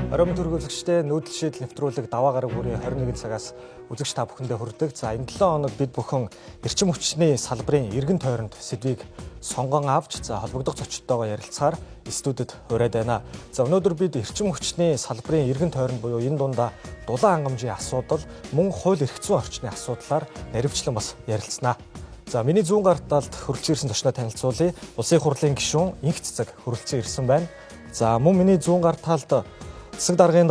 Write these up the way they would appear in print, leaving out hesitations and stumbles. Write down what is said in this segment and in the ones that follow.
Оройн төргөөлөгчтэй нүүдэл шийдэл нэвтрүүлэг даваа гараг бүрийн 21 цагаас үзэгч та бүхэндээ хүрдэг. За, энэ 7 хоног бид бүхэн эрчим хүчний салбарын эргэн тойронд сэдвийг сонгон авч, за, холбогдох зочдтойгоо ярилцахаар студид ураад байна. За, өнөөдөр бид эрчим хүчний салбарын эргэн тойронд буюу энэ дундаа дулаан хангамжийн асуудал, мөн хууль эрх зүйн орчны асуудлаар наривчлан бас ярилцсанаа. За, миний зүүн гар талд хүрэлцэн ирсэн зочноо танилцуулъя. Улсын хурлын гишүүн Инх Цэцэг хүрэлцэн ирсэн байна. За, мөн миний зүүн гар талд засаг даргын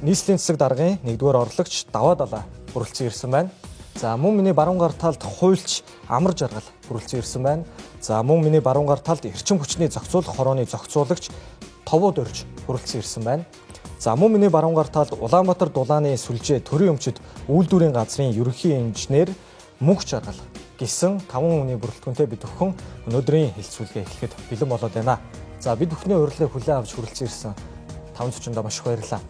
нийслэлийн засаг даргын 1-р орлогч Даваа Далаа хүрэлцэн ирсэн байна. За, мөн миний баруун гар талд хуульч Амар Жаргал хүрэлцэн ирсэн байна. За, мөн миний баруун гар талд эрчим хүчний зохицуулах хорооны зохицуулагч Товуу Дөрж хүрэлцэн ирсэн байна. За, мөн миний баруун гар талд Улаанбаатар дулааны сүлжээ төрийн өмчөд үйлдвэрийн газрын ерөнхий инженер Мөнх Жаргал гэсэн 5 хүний бүрэлдэхүүнтэй бид бүхэн өнөөдрийн хэлцүүлгээ эхлэхэд бэлэн болоод байна. За, бид бүхний урилгыг хүлээн авч хүрэлцэн ирсэн 5 зочиндоо маш их баярлалаа.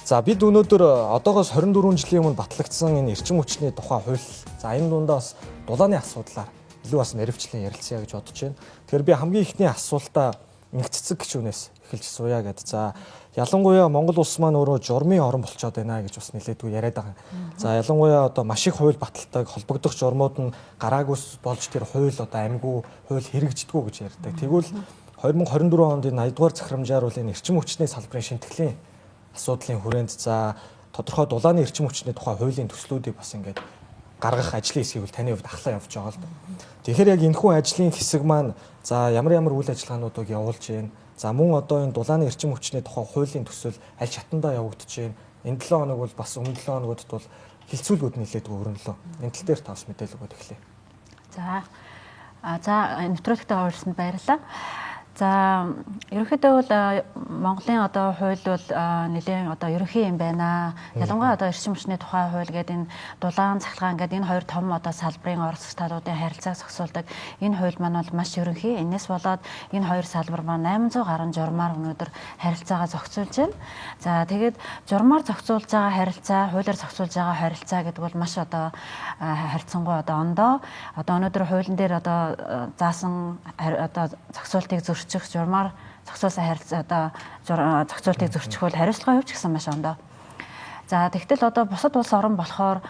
За, бид өнөөдөр одоогоос 24 жилийн өмнө батлагдсан энэ эрчим хүчний тухай хууль, за, энэ дундаа бас дулааны асуудлаар илүү бас наривчлан ярилцъя гэж бодож байна. Тэгэхээр би хамгийн эхний асуултаа Инх Цэцэг гишүүнээс эхэлж асууя гэд. За, ялангуяа Монгол улс маань өөрөө журмын орон болчоод байна гэж бас нэлээдгүй яриад байгаа. За, ялангуяа одоо маш их хууль баталдаг, холбогдох журмууд нь гараагүйс болж тэр хууль одоо амигүй, хууль хэрэгждэггүй гэж ярьдаг. Тэгвэл 2024 онд энэ 80 дугаар захирамжаар бол энэ эрчим хүчний салбарын шинтгэлийн асуудлын хүрээнд, за, тодорхой дулааны эрчим хүчний тухай хуулийн төслүүдийг бас ингээд гаргах ажлын хэсгийг бол таны хувьд ахлаа явж байгаа л да. Тэгэхээр яг энэхүү ажлын хэсэг маань, за, ямар ямар үйл ажиллагаануудыг явуулж байна? За, мөн одоо энэ дулааны эрчим хүчний тухай хуулийн төсөл аль шатандаа явагдаж байна? Энэ 7 хоног бол бас өмнө 7 хоногудад бол хилцүүлгүүд нэлээдгүй өрнөлөө. Энэ тал дээр та бас мэдээлэл өгөөд эхлэе. За, за, нэвтрүүлэгтээ оролцсонд баярлалаа. За, ерөнхийдөө бол Монголын одоо хууль бол нэлээд одоо ерөнхий юм байна. Ялангуяа одоо эрчим хүчний тухай хууль гэдэг энэ дулаан цахилгаан гэдэг энэ хоёр том одоо салбарын оролцогч талуудын харилцааг зохицуулдаг энэ хууль маань бол маш ерөнхий. Энээс болоод энэ хоёр салбар маань 800 гаруй журмаар өнөөдөр харилцаагаа зохицуулж байна. За, тэгээд журмаар зохицуулж байгаа харилцаа, хуулиар зохицуулж байгаа харилцаа гэдэг бол маш одоо харьцангуй одоо ондоо. Одоо өнөөдөр хуулийн дээр одоо заасан одоо зохицуултыг зөрчих, журмаар зохицуулсан харилцаа одоо зохицуултыг зөрчих бол хариуцлагын хувьд ч гэсэн маш ондоо. За, тэгтэл одоо бусад улс орон болохоор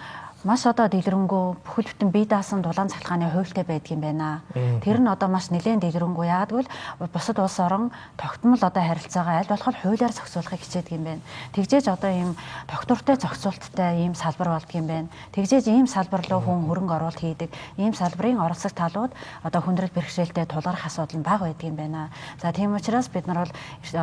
маш одоо дэлгэрэнгүй бүхэл бүтэн бие даасан дулаан цахилгааны хуультай байдаг юм байна. Тэр нь одоо маш нэлээд дэлгэрэнгүй. Яагаад гэвэл бусад улс орон тогтмол одоо харилцаагаа аль болох хуулиар зохицуулахыг хичээдэг юм байна. Тэгжээж одоо ийм тогтвортой зохицуулттай ийм салбар болдго юм байна. Тэгжээж ийм салбар руу хүн хөрөнгө оруулалт хийдэг. Ийм салбарын оролцох талууд одоо хүндрэл бэрхшээлтэй тулгарх асуудал нь бага байдаг юм байна. За, тийм учраас бид нар бол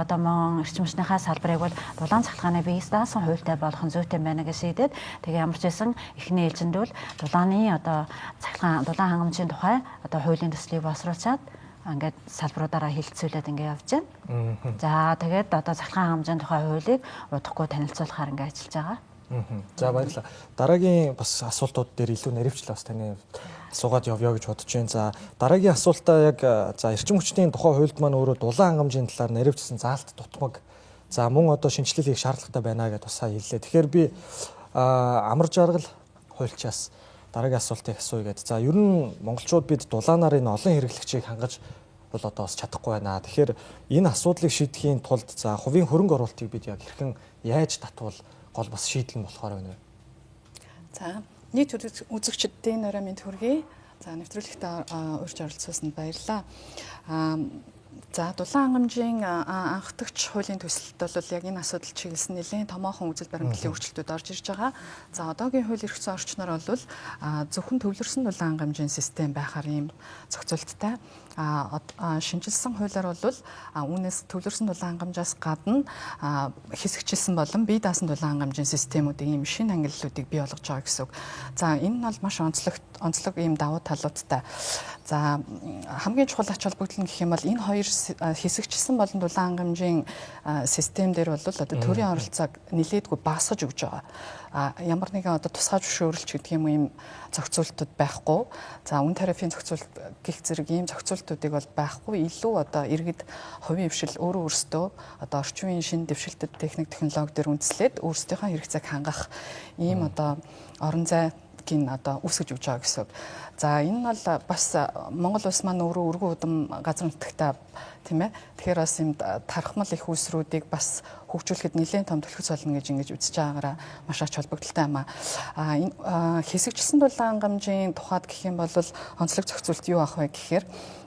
одоо мөн эрчим хүчнийхээ салбарыг бол дулаан цахилгааны бие даасан хуультай болгох нь зүйтэй байна гэж шийдээд, тэгээ ямар ч байсан эхний ээлжинд бол дулааны одоо цахилгаан дулаан хангамжийн тухай одоо хуулийн төслийг боловсруулчаад ингээд салбаруудаараа хилцүүлээд ингээд явж байна. За, тэгээд одоо цахилгаан хангамжийн тухай хуулийг удахгүй танилцуулахаар ингээд ажиллаж байгаа. За, баярлалаа. Дараагийн бас асуултууд дээр илүү наривчлаа бас таны асуугаад явъя гэж бодож байна. За, дараагийн асуултаа яг, за, эрчим хүчний тухай хуульд маань өөрөө дулаан хангамжийн талаар наривчсан заалт дутмаг, за, мөн одоо шинэчлэл хийх шаардлагатай байна гэдээ бас сая хэллээ. Тэгэхээр би Амар Жаргал хуульчаас дараагийн асуултыг асууя гэд. За, ер нь монголчууд бид дулаанаар энэ олон хэрэглэгчийг хангаж бол одоо бас чадахгүй байна. Тэгэхээр энэ асуудлыг шийдэхийн тулд, за, хувийн хөрөнгө оруулалтыг бид яг хэрхэн яаж татвал гол бас шийдэл нь болохоор байна вэ? За, нийт үзэгчдийн орой мэнд хүргэе. За, нэвтрүүлэгтээ урьж оролцуулсанд баярлалаа. За, дулаан хангамжийн анхдагч хуулийн төсөлд бол яг энэ асуудал чиглэсэн нэлээд томоохон үзэл баримтлалын өөрчлөлтүүд орж ирж байгаа. За, одоогийн хууль эрх зүйн орчноор бол зөвхөн төвлөрсөн дулаан хангамжийн систем байхаар ийм зохицуулттай. Шинэчилсэн хуулиар бол үүнээс төвлөрсөн дулаан хангамжаас гадна хэсэгчилсэн болон бие даасан дулаан хангамжийн системүүдийн ийм шинэ ангиллуудыг бий болгож байгаа гэсэн үг. За, энэ нь бол маш онцлог ийм давуу талуудтай. За, хамгийн чухал ач холбогдол нь гэх юм бол энэ хоёр хэсэгчилсэн болон дулаан хангамжийн систем дээр бол одоо төрийн оролцоог нэлээдгүй багасгаж өгч байгаа. Ямар нэгэн одоо тусгай зөвшөөрөлч гэдэг юм ийм зохицуултууд байхгүй. За, үн тарифын зохицуулт гэх зэрэг ийм зохицуултуудыг бол байхгүй. Илүү одоо иргэд хувийн дэвшил өөрөө өөрсдөө одоо орчин үеийн шинэ дэвшилтэд техник технологи дээр үндэслээд өөрсдийнхөө хэрэгцээг хангах ийм одоо орон зай гин одоо үүсгэж өгч байгаа гэсэн үг. За, энэ нь бол бас Монгол улс маань өөрөө өргөн удам газар нутагтай, тийм ээ. Тэгэхээр бас юм тархмал их үүсрүүдийг бас хөгжүүлэхэд нэлээд том түлхэц болно гэж ингэж үзэж байгаагаараа маш ач холбогдолтой юм аа. Энэ хэсэгчлсэн дулаан хангамжийн тухайд гэх юм бол онцлог зохицуулт юу авах вэ гэхээр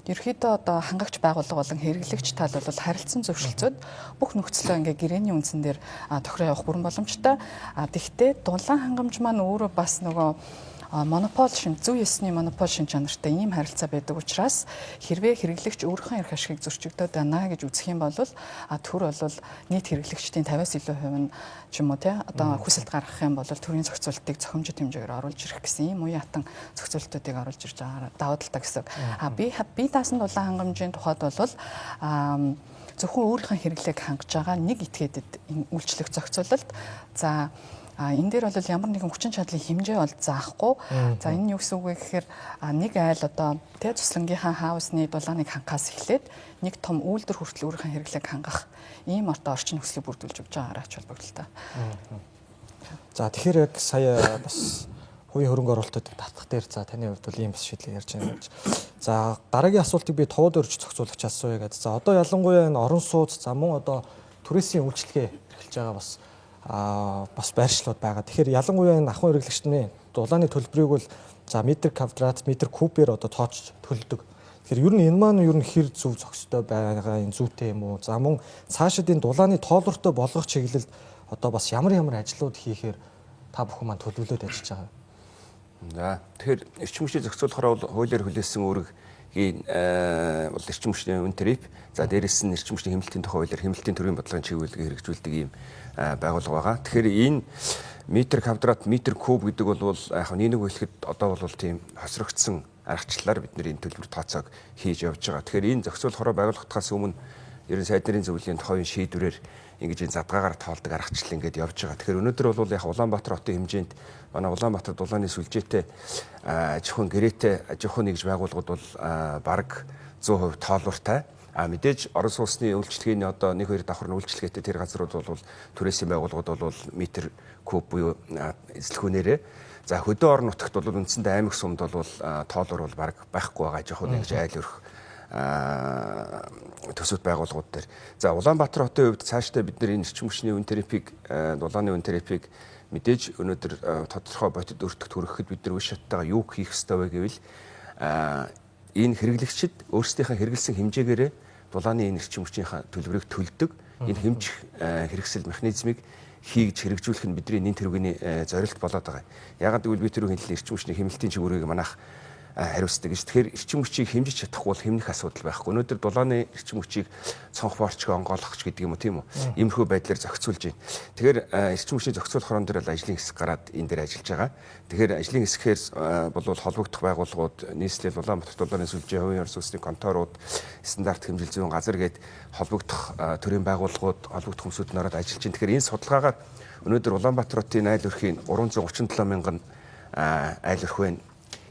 ерөнхийдөө одоо хангагч байгууллага болон хэрэглэгч тал бол харилцан зөвшөлдсөд бүх нөхцлөө ингээ гэрээний үндсэн дээр тохироо явах бүрэн боломжтой. А тэгвэл дулаан хангамж маань өөрөө бас нөгөө монопол шин, зүй ёсны монопол шин чанартай ийм харилцаа байдаг учраас хэрвээ хэрэглэгч өөрийнхөө эрх ашигыг зөрчигдөөд байна гэж үзэх юм бол төр бол нийт хэрэглэгчдийн 50-аас илүү хувь нь ч юм уу тий одоо хүсэлт гаргах юм бол төрийн зохицуултыг зохимжит хэмжээгээр оруулж ирэх гэсэн ийм уян хатан зохицуултуудыг оруулж ирж байгаагаар давуу талтай гэсэн. А би даасан дулаан хангамжийн тухайд бол зөвхөн өөрийнхөө хэрэглээг хангаж байгаа нэг этгээдэд энэ үйлчлэх зохицуулалт. За энэ дээр бол ямар нэгэн хүчин чадлын хэмжээ бол заахгүй. За энэ юу гэсэн үг вэ гэхээр нэг айл одоо тэ цуслангийнхаа хаусны дулааныг хангахаас эхлээд нэг том үйлдвэр хүртэл өөрийнхөө хэрэглээг хангах ийм одоо орчин нөхцөлийг бүрдүүлж өгч байгаараа ач холбогдолтой. За тэгэхээр яг сая бас хувийн хөрөнгө оруулалтыг татах дээр за таны хувьд бол ийм бас шийдлийг ярьж байна гэж. За дараагийн асуултыг би товод өрж зохицуулагч асууя гэдэг. За одоо ялангуяа энэ орон сууц за мөн одоо түрээсийн үйлчилгээ эрхэлж байгаа бас бас байршлууд байгаа. Тэгэхээр ялангуяа энэ ахуйн хэрэглэгчдийн дулааны төлбөрийг бол за метр квадрат, метр кубээр одоо тооцож төлдөг. Тэгэхээр ер нь энэ маань ер нь хэр зөв зохистой байгаа энэ зүйтэй юм уу? За мөн цаашид энэ дулааны тоолууртай болгох чиглэлд одоо бас ямар ямар ажлууд хийхээр та бүхэн маань төлөвлөд ажиллаж байгаа. За тэгэхээр эрчим хүчний зохицуулахаар бол хуулиар хүлээсэн үүрэг бол эрчим хүчний үн тариф, за дээрэс нь эрчим хүчний хэмнэлтийн тухай хуулиар хэмнэлтийн төрийн бодлогын чиглэлийг хэрэгжүүлдэг ийм байгууллага байгаа. Тэгэхээр энэ метр квадрат, метр куб гэдэг бол яг нэг хэлэхэд одоо бол тийм хосрогдсон аргачлалаар бид нэр энэ төлбөр тооцоог хийж явж байгаа. Тэгэхээр энэ зохицуулах хороо байгууллагатаас өмнө ер нь сайд нарын зөвлөлийн тухайн шийдвэрээр ингэж энэ задгаагаар тоолдог аргачлал ингээд явж байгаа. Тэгэхээр өнөөдөр бол яг Улаанбаатар хотын хэмжээнд манай Улаанбаатар дулааны сүлжээтэй аж ахуйн гэрээтэй аж ахуйн нэгж байгууллагууд бол бараг 100% тоолууртай. А мэдээж орон сууцны үйлчилгээний одоо 1 2 давхар нь үйлчилгээтэй тэр газрууд бол түрээсийн байгууллагууд бол метр куб буюу эзлэхүүнээрээ. За хөдөө орон нутагт бол үндсэндээ аймаг сумд бол тоолуур бол бараг байхгүй байгаа аж ахуйн нэгж айл өрх төсөвт байгууллагууд дээр. За Улаанбаатар хотын хувьд цаашдаа бид нар энэ эрчим хүчний үн тарифыг, дулааны үн тарифыг мэдээж өнөөдөр тодорхой бодит өртөгт хүрэхэд бид нар үе шаттайгаа юу хийх ёстой вэ гэвэл энэ хэрэглэгчид өөрсдийнхээ хэрэглэсэн хэмжээгээрээ дулааны энэ эрчим хүчнийхээ төлбөрийг төлдөг. Энэ хэмжих хэрэгсэл механизмыг хийж хэрэгжүүлэх нь бидний нэн тэргүүний зорилт болоод байгаа. Яагаад гэвэл би түрүү хэллээ эрчим хүчний хэмнэлтийн чигүүрийг манайх хариуцдаг гэж. Тэгэхээр эрчим хүчийг хэмжиж чадахгүй бол хэмнэх асуудал байхгүй. Өнөөдөр дулааны эрчим хүчийг цонх борчгоо онгойлгох гэдэг юм уу тийм үү? Иймэрхүү байдлаар зохицуулж байна. Тэгэхээр эрчим хүчний зохицуулах хорон дээр бол ажлын хэсэг гараад энэ дээр ажиллаж байгаа. Тэгэхээр ажлын хэсгээр бол холбогдох байгууллагууд, нийслэл, Улаанбаатар дулааны сүлжээ, хувийн орон сууцны конторууд, стандарт хэмжил зүйн газар гээд холбогдох төрийн байгууллагууд, холбогдох хүмүүсүүд нь ороод ажиллаж байна. Тэгэхээр энэ судалгаагаар өнөөдөр Улаанбаатар хотын айл өрхийн 337 мянган айл өрх байна.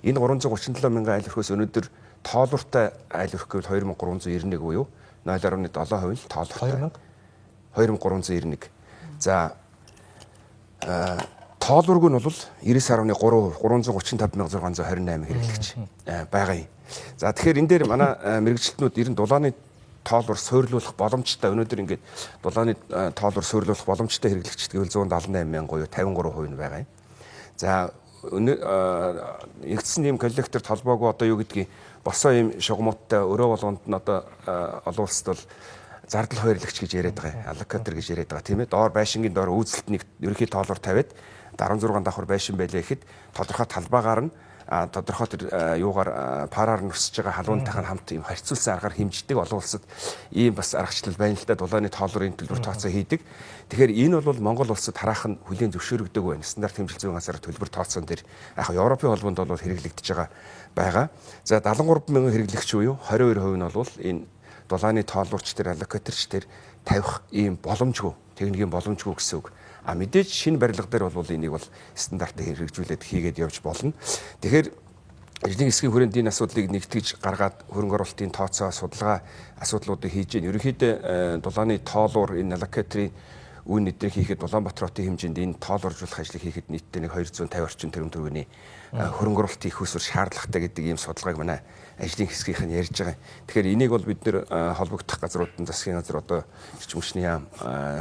Энэ 337 мянган айл өрхөөс өнөөдөр тоолууртай айл өрх гэвэл 2391 буюу 0.7% л тоолууртай. 2391. За тоолуургүй нь бол 99.3% 335,628 хэрэглэгч байгаа юм. За тэгэхээр энэ дээр манай мэргэжилтнүүд ер нь дулааны тоолуур суйрлуулах боломжтой өнөөдөр ингээд дулааны тоолуур суйрлуулах боломжтой хэрэглэгчд гэвэл 178 мянга буюу 53% нь байгаа юм. За нэгдсэн ийм коллекторт холбоогүй одоо юу гэдгийг босоо ийм шугамуудтай өрөө болгонд нь одоо олон улсад бол зардал хойрлагч гэж яриад байгаа. Аллокатор гэж яриад байгаа тийм ээ. Доор байшингийн доор үүсэлт нэг ерөнхий тоолоор тавиад 16 давхар байшин байлаа гэхэд тодорхой талбайгаар нь тодорхой тэр юугаар параар нь өсөж байгаа халуунтайх нь хамт ийм харьцуулсан аргаар хэмждэг олон улсад ийм бас аргачлал байна л да. Дулааны тоолрын төлбөр тооцоо хийдэг. Тэгэхээр энэ бол Монгол улсад хараахан хүлээн зөвшөөрөгдөг байна. Стандарт хэмжил зүйн газар төлбөр тооцоон дээр яг Европын холбоонд бол хэрэглэгдэж байгаа. За 73 мянган хэрэглэгч буюу 22% нь бол энэ дулааны тоолуурч тэр аллокаторч тэр тавих ийм боломжгүй, техникийн боломжгүй гэсэн үг. А мэдээж шинэ барилга дээр бол энийг бол стандартыг хэрэгжүүлээд хийгээд явж болно. Тэгэхээр ажлын хэсгийн хүрээнд энэ асуудлыг нэгтгэж гаргаад хөрөнгө оруулалтын тооцоо, судалгаа асуудлуудыг хийж байна. Ерөнхийдөө дулааны тоолуур энэ аллокаторын үн эдрийг хийхэд Улаанбаатар хотын хэмжээнд энэ тоолоржуулах ажлыг хийхэд нийтдээ нэг 250 орчим тэрбум төгрөгийн хөрөнгө оруулалт хийх усвэр шаардлагатай гэдэг ийм судалгааг манай ажлын хэсгийнх нь ярьж байгаа. Тэгэхээр энийг бол бид нэр холбогдох газрууд нь засгийн газар одоо эрчим хүчний яам,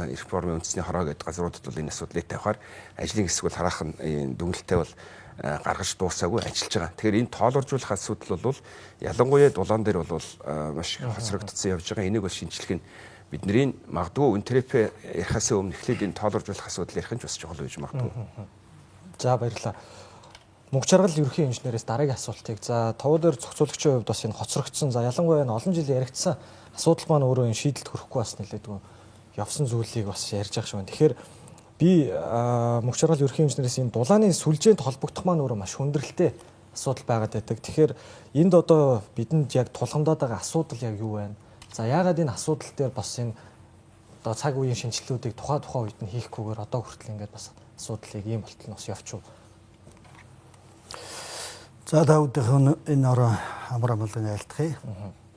реформын үндэсний хороо гэдэг газруудад бол энэ асуудлыг тавихаар ажлын хэсэг бол хараахан дүгнэлтээ бол гаргаж дуусаагүй ажиллаж байгаа. Тэгэхээр энэ тоолоржуулах асуудал бол ялангуяа дулаан дээр бол маш хоцрогдсон явж байгаа. Энийг бол шинжлэх нь бидний магадгүй үн терапи ярихаас өмнө эхлээд энэ тоолоржуулах асуудал ярих нь ч бас чухал байж магадгүй. За баярлалаа. Мөнх жаргал ерөнхий инженерээс дараагийн асуултыг. За товоо дээр зохицуулагчийн хувьд бас энэ хоцрогдсон. За ялангуяа энэ олон жил яригдсан асуудал маань өөрөө энэ шийдэлд хүрэхгүй бас нэлээдгүй явсан зүйлийг бас ярьж байгаа шиг байна. Тэгэхээр би мөнх жаргал ерөнхий инженерээс энэ дулааны сүлжээнд холбогдох маань өөрөө маш хүндрэлтэй асуудал байгаад байдаг. Тэгэхээр энд одоо бидэнд яг тулгамдаад байгаа асуудал яг юу байна? За яагаад энэ асуудал дээр бас энэ одоо цаг үеийн шинжилгээнүүдийг тухай үед нь хийхгүйгээр одоо хүртэл ингээд бас асуудлыг ийм болтол нь бас явчих. За та бүхэн энэ ороо амар амгалан айлтгая.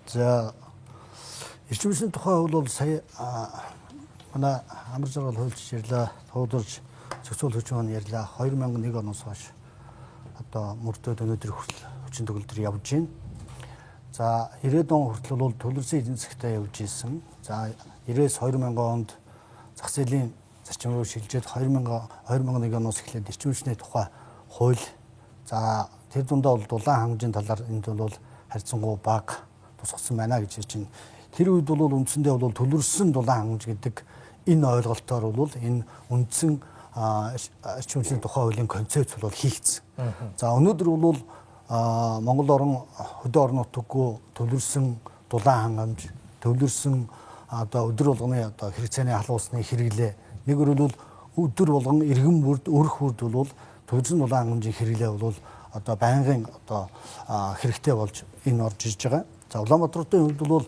За эрчим хүчний тухай бол сая манай амар жаргал хуульч ярьлаа, туудалж зохицуул хүчин маань ярьлаа. 2001 оноос хойш одоо мөрдөөд өнөөдөр хүртэл хүчин төгөлдөр явж байна. За 90-ад он хүртэл бол төлөвлөсөн эдийн засгтай явж исэн. За 90-ээс 2000 онд зах зээлийн зарчим руу шилжээд 2001 оноос эхлээд эрчим хүчний тухай хууль. За тэр дундаа бол дулаан хангамжийн талаар энд бол харьцангуй бага тусгасан байна гэж ярьж байна. Тэр үед бол үндсэндээ бол төлөвлөсөн дулаан хангамж гэдэг энэ ойлголтоор бол энэ үндсэн эрчим хүчний тухай хуулийн концепц бол хийгдсэн. За өнөөдөр бол Монгол орон хөдөө орон нутаггүй төлөвлөсөн дулаан хангамж, төлөвлөсөн одоо өдөр болгоны одоо хэрэгцээний халуусны хэрэглээ, нэг өрөөлөл өдөр болгон иргэн бүрд өрх бүрд бол төлөвлөсөн дулаан хангамжийн хэрэглээ бол одоо байнгын одоо хэрэгтэй болж энэ орж ирж байгаа. За Улаанбаатар хотын хувьд бол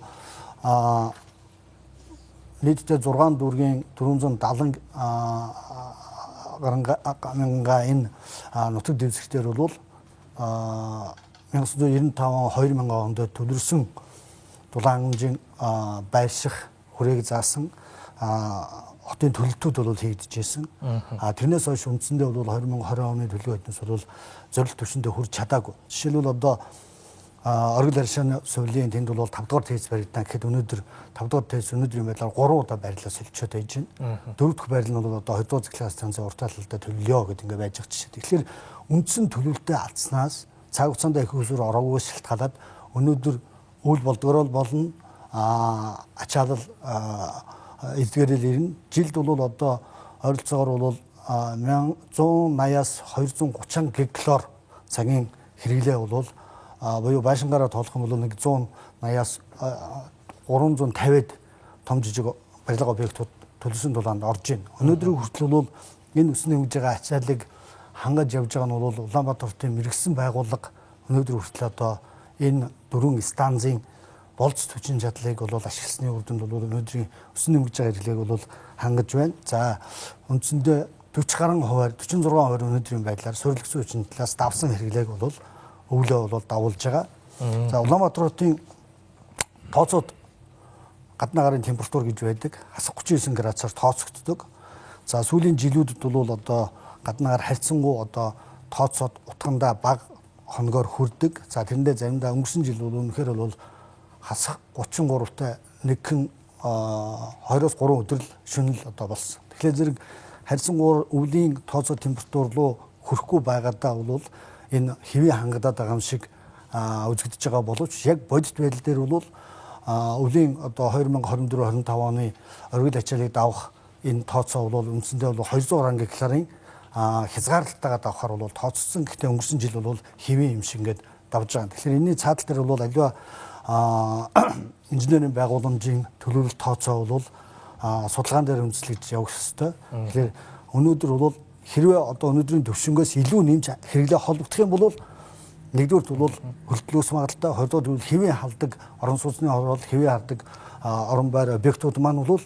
нийтдээ 6 дүүргийн 470 гаруй энэ нутаг дэвсгэр бол 1995 он 2000 онд төлөвлөсөн дулаан хангамжийн байрших хүрээг заасан хотын төлөлтүүд бол хийгдэж байсан. А тэрнээс хойш үндсэндээ бол 2020 оны төлөвлөгөө хөднөөс бол зорилт түвшиндээ хүрч чадаагүй. Жишээлбэл одоо оргил аршааны сувлийн тэнд бол 5 дугаар тээз баригдан гэхэд өнөөдөр 5 дугаар тээз өнөөдрийн байдлаар 3 удаа байрлалаа солилцоод байж байна. 4 дахь байрлал нь бол одоо 2 дугаар захиалгын станцын урт талдаа төлөвлөё гэдэг ингээ байж байгаа жишээ. Тэгэхээр үндсэн төлөвлөлтөө алдснаас цаг хугацаанд их усүр ороогоос шалтгаалаад өнөөдөр үйл болдгорол болно, ачаалал эдгээрэл ирнэ. Жилд бол одоо ойролцоогоор бол 1180-аас 230 гиглоор цагийн хэрэглээ бол буюу байшингаараа тоолох юм бол 180-аас 350-д том жижиг барилга объектууд төлөвлөсөн дулаанд орж байна. Өнөөдрийн хүртэл бол энэ өсөн нэмж байгаа ачааллыг хангаж явж байгаа нь бол Улаанбаатар хотын мэргэсэн байгууллага өнөөдөр хүртэл одоо энэ дөрвөн станцын болц хүчин чадлыг бол ашигласны үр дүнд бол өнөөдрийн өсөн нэмж байгаа хэрэглээг бол хангаж байна. За үндсэндээ 40 гаруй хувиар 46 хувиар өнөөдрийн байдлаар суурилгдсан хүчин талаас давсан хэрэглээг бол өвлөө бол давуулж байгаа. За Улаанбаатар хотын тооцоод гадна гарын температур гэж байдаг. Хасах 39 градусаар тооцогддог. За сүүлийн жилүүдэд бол одоо гадна гар харьцангуй одоо тооцоод утгандаа бага хоногоор хүрдэг. За тэрэндээ заримдаа өнгөрсөн жил бол үнэхээр бол хасах 33-тай нэгэн 2-оос 3 өдөр л шөнө л одоо болсон. Тэгэхээр зэрэг харьцангуй өвлийн тооцоо температур руу хүрэхгүй байгаадаа бол энэ хэвийн хангадаад байгаа юм шиг үзэгдэж байгаа боловч яг бодит байдал дээр бол өвлийн одоо 2024 25 оны оргил ачааллыг давах энэ тооцоо бол үндсэндээ бол 200 гектарын хязгаарлалтайгаа давхаар бол тооцсон. Гэхдээ өнгөрсөн жил бол хэвийн юм шиг ингээд давж байгаа. Тэгэхээр энэний цаадал дээр бол аливаа инженерийн байгууламжийн төлөвлөлт тооцоо бол судалгаан дээр үндэслэж явах ёстой. Тэгэхээр өнөөдөр бол хэрвээ одоо өнөөдрийн төвшөнгөөс илүү нэмж хэрэглээ холбогдох юм бол нэгдүгürt бол хөлтлөөс магадлалтай, хоёрдугаар бол хэвийн халдаг орон сууцны хороол, хэвийн хардаг орон байр объектууд маань бол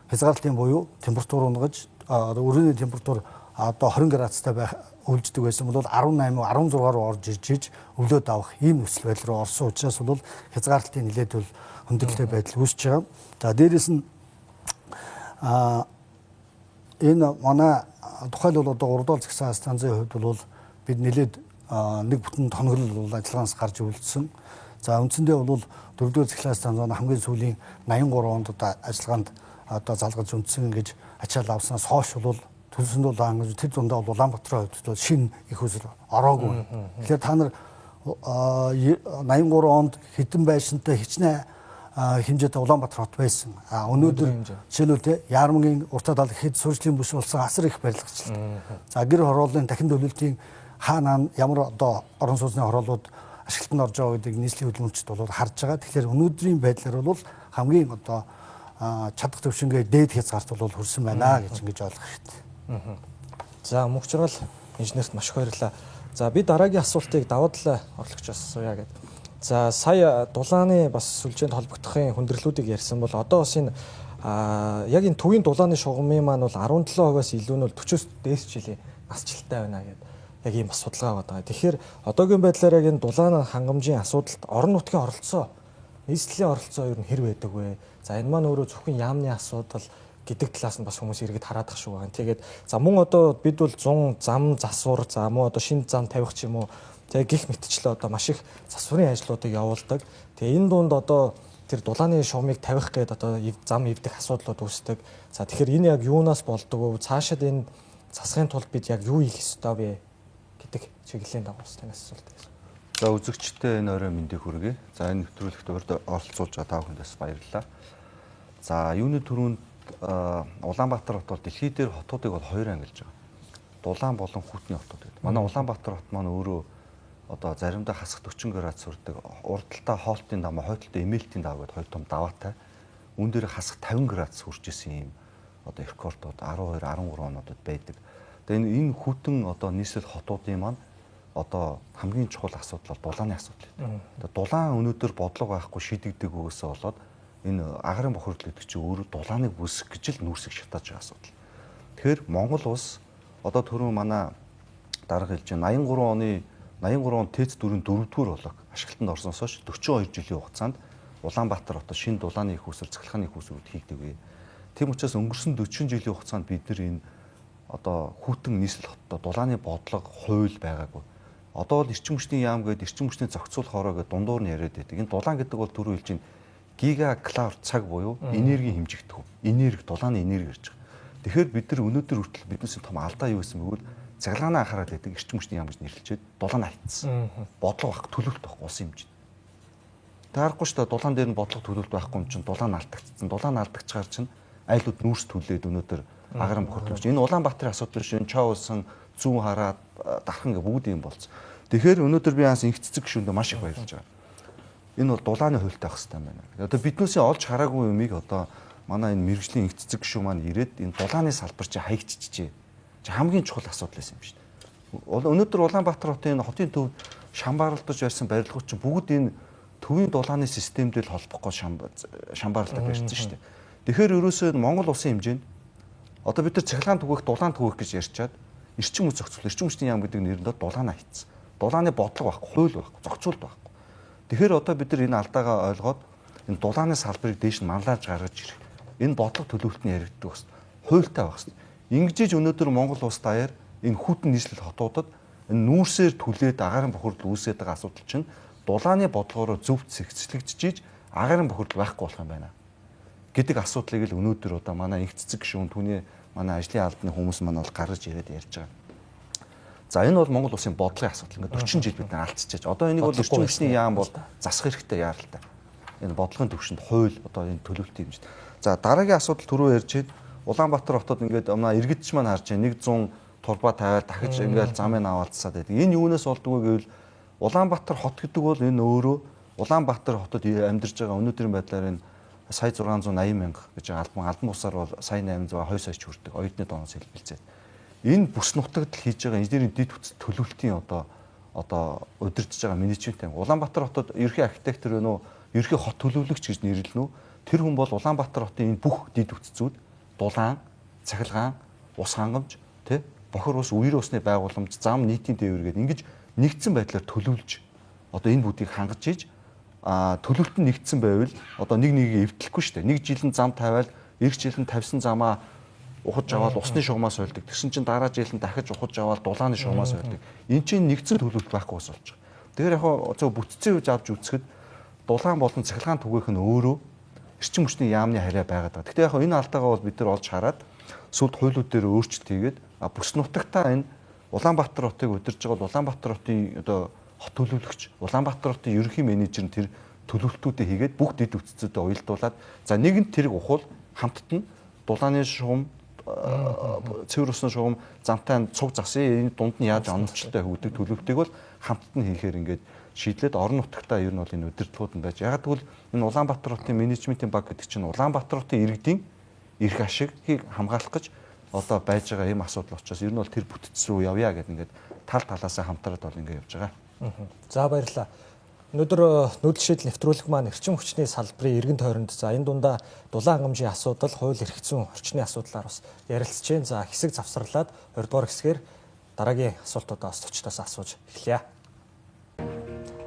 хязгаарлалтын буюу температур унгаж өрөөний температур одоо 20 градустай байх өвлждөг байсан бол 18 16 руу орж ирж иж өвлөөд авах ийм нөхцөл байдал руу орсон учраас бол хязгаарлалтын нэлээд бол хүндрэлтэй байдал үүсэж байгаа. За дээрэс нь Энэ манай тухайлбал одоо 3 дугаар цахилгаан станцын хувьд бол бид нэлээд нэг бүтэн тоногнол бол ажиллагаанаас гарч өвлөсөн. За үндсэндээ бол 4 дугаар цахилгаан станц хамгийн сүүлийн 83 онд одоо ажиллагаанд одоо залгаж үндсэн гэж ачаал авснаас хойш бол төлсөн дулаан хангамж тэр дундаа бол Улаанбаатарын хувьд бол шинэ их усэр ороогүй. Тэгэхээр та нар 83 онд хэдэн байшинтай хичнээн хэмжээтэй Улаанбаатар хот байсан. А өнөөдөр жишээлбэл те Яармангийн уртаа тал хэд сурчлын бүс болсон асар их барилгачлалт. За гэр хорооллын дахин төлөлтийн хаана ямар одоо орон сууцны хороолууд ашиглалтанд орж байгаа гэдгийг нийслэлийн хөдөлмөрчд бол харж байгаа. Тэгэхээр өнөөдрийн байдлаар бол хамгийн одоо чадах төвшингээ дээд хязгаарт бол хүрсэн байна гэж ингэж ойлгох хэрэгтэй. За Мөнхжаргал инженерт маш их баярлалаа. За би дараагийн асуултыг давуу талаа орлогчоос асууя гэдэг. За сая дулааны бас сүлжээнд холбогдохын хүндрэлүүдийг ярьсан бол одоо бас энэ яг энэ төвийн дулааны шугамын маань бол 17%-аас илүү нь бол 40-оос дээш жилийн насжилттай байна гэдэг яг ийм бас судалгаа байгаа. Тэгэхээр одоогийн байдлаар яг энэ дулааны хангамжийн асуудалд орон нутгийн оролцоо, нийслэлийн оролцоо ер нь хэр байдаг вэ? За энэ маань өөрөө зөвхөн яамны асуудал гэдэг талаас нь бас хүмүүс иргэд хараадах шиг байна. Тэгээд за мөн одоо бид бол 100 зам засвар, за мөн одоо шинэ зам тавих ч юм уу, тэгээ гих мэтчлээ одоо маш их засварын ажлуудыг явуулдаг. Тэгээ энэ дунд одоо тэр дулааны шугамыг тавих гээд одоо зам эвдэх асуудлууд үүсдэг. За тэгэхээр энэ яг юунаас болдог вэ? Цаашид энэ засахын тулд бид яг юу хийх ёстой вэ гэдэг чиглэлийн дагуу танаас асуулт байсан. За үзэгчдээ энэ орой мэндийг хүргэе. За энэ нэвтрүүлэгт урд оролцуулж байгаа та бүхэндээс баярлалаа. За юуны түрүүнд Улаанбаатар хот бол дэлхий дээр хотуудыг бол хоёр ангилж байгаа. Дулаан болон хүйтний хотууд гэдэг. Манай Улаанбаатар хот маань өөрөө одоо заримдаа хасах 40 градус хүрдэг. Урдталтаа хоолтын даваа, хойдталтаа эмээлтийн даваа гэдэг хоёр том даваатай. Үүн дээр хасах 50 градус хүрч исэн юм одоо рекордууд 12, 13 онуудад байдаг. Тэгээ энэ хүйтэн одоо нийслэл хотуудын маань одоо хамгийн чухал асуудал бол дулааны асуудал гэдэг. Тэгээ дулаан өнөөдөр бодлого байхгүй шийдэгдэг үгээсээ болоод энэ агарын бохирдол гэдэг чинь өөрөө дулааныг үүсгэх гэж л нүүрсийг шатааж байгаа асуудал. Тэгэхээр Монгол улс одоо түрүүн манай дарга хэлж байна 83 оны 83 он ТЭЦ 4-ийн 4-р блок ашиглалтанд орсноос хойш 42 жилийн хугацаанд Улаанбаатар хотод шинэ дулааны их үүсвэр, цахилгааны их үүсвэрүүд хийгдэв. Тийм учраас өнгөрсөн 40 жилийн хугацаанд бид нар энэ одоо хүйтэн нийслэл хотод дулааны бодлого хууль байгаагүй. Одоо бол эрчим хүчний яам гэдэг эрчим хүчний зохицуулах хороо гэдэг дундуур нь яриад байдаг. Энэ дулаан гэдэг бол түрүү хэлж байна гига клауд цаг буюу энергийн хэмжигдэхүүн. Энерги, дулааны энерги ярьж байгаа. Тэгэхээр бид нар өнөөдөр хүртэл биднээс том алдаа юу байсан бэ гэвэл цахилгаанаа анхаарал байдаг эрчим хүчний яам гэж нэрлэлчээд дулаан хайтсан. Бодлого байхгүй, төлөвлөлт байхгүй улсын хэмжээнд. Таарахгүй шүү дээ, дулаан дээр нь бодлого төлөвлөлт байхгүй юм чинь дулаан алдагдсан. Дулаан алдагчгаар чинь айлууд нүүрс түлээд өнөөдөр агарын бохирдол гэж. Энэ Улаанбаатарын асуудал биш, энэ Чоо улсан зүүн хараад дархан гэ бүгд юм болцсон. Тэгэхээр өнөөдөр би хаас инх цэцэг гишүүндээ маш их баярлж байгаа. Энэ бол дулааны хуйлтай байх хэрэгтэй юм байна. Одоо биднээсээ олж хараагүй юмыг одоо манай энэ мэрэгжлийн инх цэцэг гишүүн маань ирээд энэ дулааны салбар чи хаягдчихжээ. Чи хамгийн чухал асуудал байсан юм шүү дээ. Өнөөдөр Улаанбаатар хотын энэ хотын төв шамбаарлаж байсан барилгууд чинь бүгд энэ төвийн дулааны системдээ л холбохгүй шамбаарлаж барьсан шүү дээ. Тэгэхээр ерөөсөө Монгол улсын хэмжээнд одоо бид нар цахилгаан түгээх, дулаан түгээх гэж ярьчаад эрчим хүч зохицуул, эрчим хүчний яам гэдэг нэрэнд дулаанаа хийцэн. Дулааны бодлого байхгүй, хууль байхгүй, зохицуулт байхгүй. Тэгэхээр одоо бид нар энэ алдаагаа ойлгоод энэ дулааны салбарыг дээш нь манлайлж гаргаж ирэх. Энэ бодлого төлөвлөлт нь яригддаг бас хуультай байх хэрэгтэй. Ингэж өнөөдөр Монгол улс даяар энэ хүйтэн нийслэл хотуудад энэ нүүрсээр түлээд агарын бохирдол үүсээд байгаа асуудал чинь дулааны бодлогоороо зөв зэгцлэгдэж агарын бохирдол байхгүй болох юм байна гэдэг асуудлыг л өнөөдөр одоо манай инх цэцэг гишүүн түүний манай ажлын албаны хүмүүс маань бол гаргаж ирээд ярьж байгаа. За энэ бол Монгол улсын бодлогын асуудал. Ингээд 40 жил бид нар алдчихаж. Одоо энийг бол эрчим хүчний яам бол засах хэрэгтэй яаралтай. Энэ бодлогын төвшөнд хууль одоо энэ төлөвлөлтийн хэмжээнд. За дараагийн асуудал түрүү ярьж байна. Улаанбаатар хотод ингээд манай иргэдч маань харж байна. 100 турбаа тавиал дахиж ингээд замыг аваалцсаад байдаг. Энэ юунаас болдгоо гэвэл Улаанбаатар хот гэдэг бол энэ өөрөө Улаанбаатар хотод амьдарч байгаа өнөөдрийн байдлаар энэ сая 680 мянга гэж албан бусаар бол сая 802 сая ч хүрдэг. Оюутны дооноос хэлбэлзээд. Энэ бүс нутагт хийж байгаа инженерийн дэд бүтц төлөвлөлтийн одоо удирдах байгаа менежмент юм. Улаанбаатар хотод ерөнхий архитектор вэ нүү, ерөнхий хот төлөвлөгч гэж нэрлэнэ үү? Тэр хүн бол Улаанбаатар хотын энэ бүх дэд бүтцүүд дулаан, цахилгаан, ус хангамж, тэ бохир ус, үер усны байгууламж, зам, нийтийн тээвэр гэдэг ингэж нэгдсэн байдлаар төлөвлөж одоо энэ бүгдийг хангаж иж төлөвлөлт нь нэгдсэн байвал одоо нэг нэгийг эвдлэхгүй шүү дээ. Нэг жил нь зам тавиал, эх жил нь тавьсан замаа ухаж аваад усны шугамаас сольдог. Тэгсэн чинь дараа жил нь дахиж ухаж аваад дулааны шугамаас сольдог. Эн чинь нэгдсэн төлөвлөлт байхгүй бас болж байгаа. Тэгэхээр яг зөв бүтцийн үж авч үзэхэд дулаан болон цахилгаан түгээх нь өөрөө эрчим хүчний яамны харьяа байгаад байгаа. Гэхдээ яг энэ алдаагаа бол бид нар олж хараад сүлд хуулиуд дээр өөрчлөлт хийгээд бүс нутагтаа энэ Улаанбаатар хотыг удирж байгаа бол Улаанбаатар хотын одоо хот төлөвлөгч, Улаанбаатар хотын ерөнхий менежер нь тэр төлөвлөлтүүдээ хийгээд бүх дэд бүтцүүдэд уялдуулад за нэгэнт тэрэг ухвал хамтд нь дулааны шугам, цэвэр усны шугам замтай цуг засъя, энэ дунд нь яаж оновчтой өгдөг төлөвлөлтийг бол хамтд нь хийхээр ингээд шийдлээд орон нутагтаа ер нь бол энэ удирдлагууд нь байж. Яг тэгвэл энэ Улаанбаатар хотын менежментийн баг гэдэг чинь Улаанбаатар хотын иргэдийн эрх ашигыг хамгаалах гэж одоо байж байгаа ийм асуудал учраас ер нь бол тэр бүтц рүү явъя гэдэг ингээд тал талаасаа хамтраад бол ингээд явж байгаа. За баярлалаа. Өнөөдөр нүүдэл шийдэл нэвтрүүлэг маань эрчим хүчний салбарын эргэн тойронд за энэ дундаа дулаан хангамжийн асуудал, хууль эрх зүйн орчны асуудлаар бас ярилцж байна. За хэсэг завсарлаад 20 дугаар хэсгээр дараагийн асуултуудаа бас зочдоос асууж эхэлье.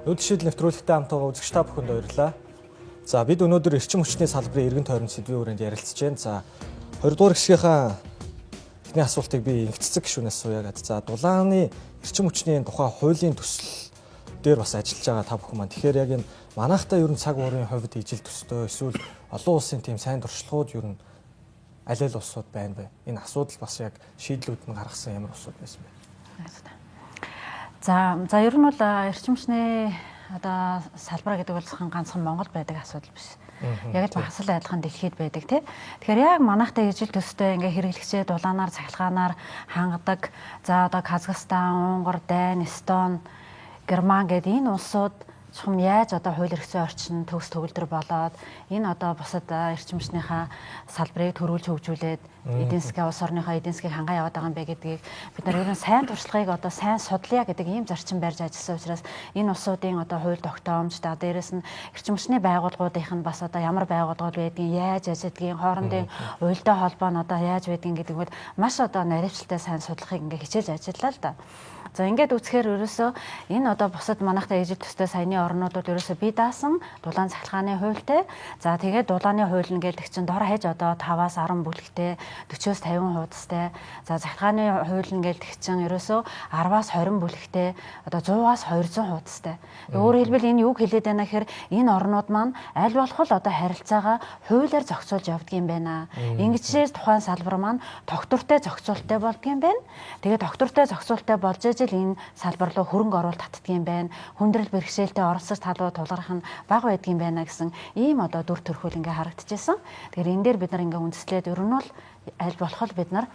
Нүүдэл шийдэл нэвтрүүлэгтэй хамт байгаа үзэгч та бүхэнд баярлалаа. За бид өнөөдөр эрчим хүчний салбарын эргэн тойронд сэдвийн хүрээнд ярилцж байна. За 20 дугаар хэсгийнхаа эхний асуултыг би инх цэцэг гишүүнээс асууя гэдэг. За дулааны эрчим хүчний тухай хуулийн төсөл дээр бас ажиллаж байгаа та бүхэн маань. Тэгэхээр яг энэ манайхтай ер нь цаг уурын хувьд ижил төстэй эсвэл олон улсын тийм сайн туршлагууд ер нь аль аль улсууд байна вэ? Энэ асуудал бас яг шийдлүүд нь гаргасан ямар улсууд байсан бэ? За ер нь бол эрчим хүчний одоо салбар гэдэг бол ганцхан Монгол байдаг асуудал биш. Яг л багасл адилхан дэлхийд байдаг тий. Тэгэхээр яг манайхтай ижил төстэй ингээ хэрэглэгчээ дулаанаар цахилгаанаар хангадаг. За одоо Казахстан, Унгар, Дани, Эстон, Герман гэдэг энэ улсууд чухам яаж одоо хууль эрх зүйн орчин төгс төгөлдөр болоод энэ одоо бусад эрчим хүчнийхээ салбарыг төрүүлж хөгжүүлээд эдийн засгийн улс орныхоо эдийн засгийг хангаа яваад байгаа юм бэ гэдгийг бид нар ер нь сайн туршлагыг одоо сайн судлаа гэдэг ийм зарчим барьж ажилласан учраас энэ улсуудын одоо хууль тогтоомж та дээрэс нь эрчим хүчний байгууллагуудынх нь бас одоо ямар байгууллагууд байдгийг, яаж ажилладгийг, хоорондын уялдаа холбоо нь одоо яаж байдгийг гэдэг нь маш одоо наривчлалтай сайн судлахыг ингээ хичээж ажиллаа л да. За ингээд үзэхээр ерөөсөө энэ одоо бусад манайхтай ижил төстэй саяны орнууд бол ерөөсөө бие даасан дулаан цахилгааны хуультай. За тэгээд дулааны хууль нь гэдэг чинь дор хаяж одоо 5-аас 10 бүлэгтэй, 40-оос 50 хуудастай. За цахилгааны хууль нь гэдэг чинь ерөөсөө 10-аас 20 бүлэгтэй, одоо 100-аас 200 хуудастай. Өөрөөр хэлбэл энэ юг хэлээд байна гэхээр энэ орнууд маань аль болох л одоо харилцаагаа хуулиар зохицуулж явдаг юм байна. Ингэжээс тухайн салбар маань тогтвортой зохицуулттай болдго юм байна. Тэгээд тогтвортой зохицуулттай болж ижил энэ салбар руу хөрөнгө оруулалт татдаг юм байна. Хүндрэл бэрхшээлтэй оролцож талуу тулгарх нь бага байдаг юм байна гэсэн ийм одоо дүр төрхөл ингээ харагдчихсан. Тэгэхээр энэ дээр бид нар ингээ үндэслээд ер нь бол аль болох л бид нар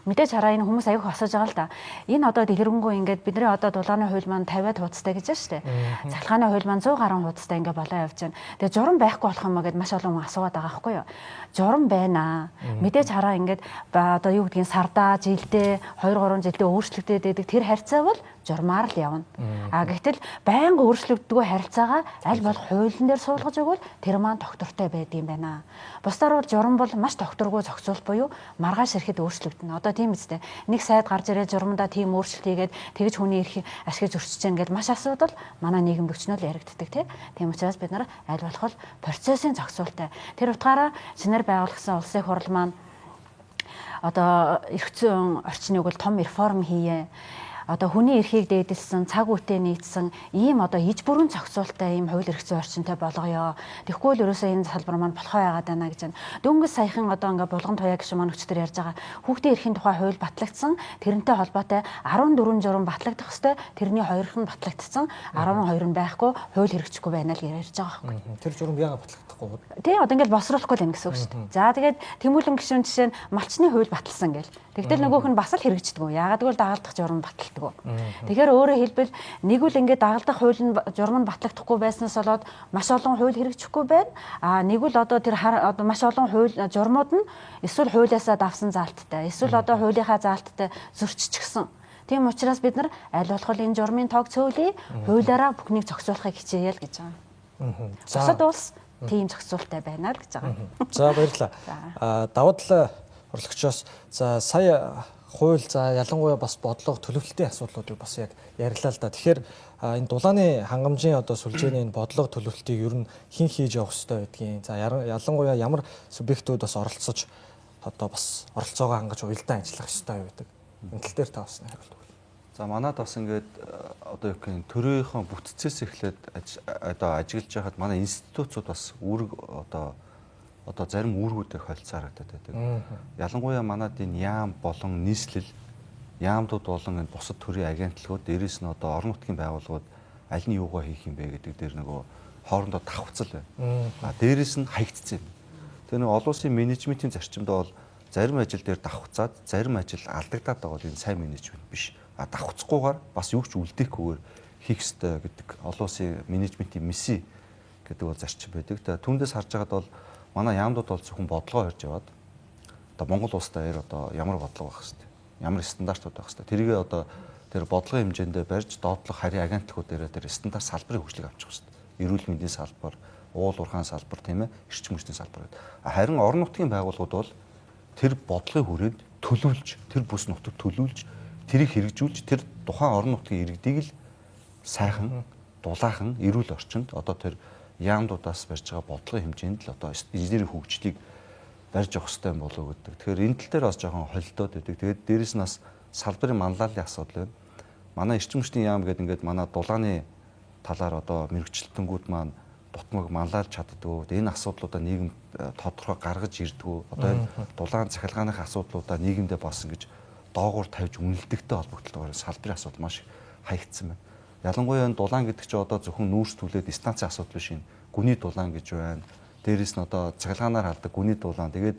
мэдээж хараа энэ хүмүүс аяг асууж байгаа л да. Энэ одоо дэлгэрэнгүй ингээд бидний одоо дулааны хууль маань 50-аад хуудастай гэж байна шүү дээ. Цахилгааны хууль маань 100 гаруй хуудастай ингээд болоо явж байна. Тэгээ журам байхгүй болох юм аа гэд маш олон хүн асуугаад байгаа байхгүй юу? Журам байна. Мэдээж хараа ингээд одоо юу гэдгийг сардаа, жилдээ, 2 3 жилдээ өөрчлөгдөд байдаг тэр харьцаа бол журмаар л явна. А гэтэл байнга өөрчлөгддгөө харилцаагаа аль болох хуулийн дээр суулгаж өгвөл тэр маань тогтвортой байдаг юм байна. Бусдаар бол журам бол маш тогтворгүй зохицуулт буюу маргааш ирэхэд өөрчлөгдөнө. Одоо тийм үстэй. Нэг сайд гарч ирээд журмандаа тийм өөрчлөлт хийгээд тэгж хүний эрх ашиг зөрчиж гэн гэж маш асуудал манай нийгэмд өчнөө л яригддаг тий. Тийм учраас бид нар аль болох процессын зохицуулттай. Тэр утгаараа шинээр байгуулагдсан улсын хурал маань одоо эрх зүйн орчныг бол том реформ хийе. Одоо хүний эрхийг дээдэлсэн, цаг үетэй нийцсэн ийм одоо иж бүрэн зохицуулттай ийм хууль эрх зүйн орчинтой болгоё. Тэгэхгүй л ерөөсөө энэ салбар маань болохоо яагаад байна гэж байна. Дөнгөж саяхан одоо ингээ булган туяа гişүн маань өчтөр ярьж байгаа. Хүүхдийн эрхийн тухай хууль батлагдсан, тэрнтэй холбоотой 14 журам батлагдах ёстой, тэрний 2 нь батлагдсан, 12 нь байхгүй, хууль хэрэгжихгүй байна л гэж ярьж байгаа байхгүй. Тэр журам яагаад батлагдахгүй? Тий, одоо ингээл босруулахгүй л юм гэсэн үг шүү дээ. За тэгээд Тэмүүлэн гişүн жишээ нь малчны хууль баталсан гэл. Тэгтэл нөгөөх нь бас л хэрэгждэг. Яагаад гэвэл дагалдах журам баталдаг. Тэгэхээр өөрөөр хэлбэл нэг үл ингээд дагалдах хууль нь журам нь батлагдахгүй байснаас болоод маш олон хууль хэрэгжихгүй байна. А нэг үл одоо тэр одоо маш олон хууль журмууд нь эсвэл хуулиасаа давсан заалттай, эсвэл одоо хуулийнхаа заалттай зөрччихсөн. Тийм учраас бид нар аль болох энэ журмын тоог цөөлье, хуулиараа бүхнийг зохицуулахыг хичээе л гэж байгаа. Бусад улс тийм зохицуулттай байна л гэж байгаа. За баярлалаа. А давуу талаа орлогчоос за сая хууль за ялангуяа бас бодлого төлөвлөлтийн асуудлуудыг бас яг ярьлаа л да. Тэгэхээр энэ дулааны хангамжийн одоо сүлжээний энэ бодлого төлөвлөлтийг ер нь хэн хийж явах ёстой байдгийг. За ялангуяа ямар субъектүүд бас оролцож одоо бас оролцоогоо хангаж уялдаа ажиллах ёстой байдаг. Энэ тал дээр та бас нэг хариулт өгвөл. За манад бас ингээд одоо юу гэх юм төрийнхөө бүтцээс эхлээд одоо ажиглаж байхад манай институтууд бас үүрэг одоо зарим үүргүүдээ холцоо харагдаад байдаг. Ялангуяа манад энэ яам болон нийслэл яамдууд болон энэ бусад төрийн агентлагууд дээрээс нь одоо орон нутгийн байгууллагууд аль нь юугаа хийх юм бэ гэдэг дээр нөгөө хоорондоо давхцал байна. А дээрээс нь хаягдсан юм. Тэгээ нөгөө олон улсын менежментийн зарчимд бол зарим ажил дээр давхцаад зарим ажил алдагдаад байгаа бол энэ сайн менежмент биш. А давхцахгүйгээр бас юу ч үлдээхгүйгээр хийх ёстой гэдэг олон улсын менежментийн мисси гэдэг бол зарчим байдаг. Тэгээ түүндээс харж байгаад бол манай яамдууд бол зөвхөн бодлогоо хорж яваад одоо Монгол улстай дээр одоо ямар бодлого байх хэвтэй, ямар стандартууд байх хэвтэй. Тэргээ одоо тэр бодлогын хэмжээндээ барьж доотлох харийн агентлагууд дээр тэр стандарт салбарын хөгжлийг авчих хэвтэй. Эрүүл мэндийн салбар, уул уурхайн салбар тийм ээ, эрчим хүчний салбар гэдэг. Харин орон нутгийн байгууллагууд бол тэр бодлогын хүрээнд төлөвлөж, тэр бүс нутаг төлөвлөж, тэрийг хэрэгжүүлж, тэр тухайн орон нутгийн иргэдийг л сайхан, дулаахан, эрүүл орчинд одоо тэр яамдуудаас барьж байгаа бодлогын хэмжээнд л одоо инженерийн хөгжлийг барьж явах хэрэгтэй юм болов уу гэдэг. Тэгэхээр энэ тал дээр бас жоохон холилдоод байдаг. Тэгээд дээрэс нь бас салбарын манлайллын асуудал байна. Манай эрчим хүчний яам гэдэг ингээд манай дулааны талаар одоо мэрэгчлэлтэнгүүд маань дутмаг манлайлж чаддгүй. Энэ асуудлуудаа нийгэм тодорхой гаргаж ирдгүү. Одоо энэ дулаан цахилгааных асуудлуудаа нийгэмдээ бас ингэж доогуур тавьж үнэлдэгтэй холбогдлогоор салбарын асуудал маш их хаягдсан байна. Ялангуяа энэ дулаан гэдэг чинь одоо зөвхөн нүүрс түлээд станцын асуудал биш юм. Гүний дулаан гэж байна. Дээрээс нь одоо цахилгаанаар халдаг гүний дулаан. Тэгээд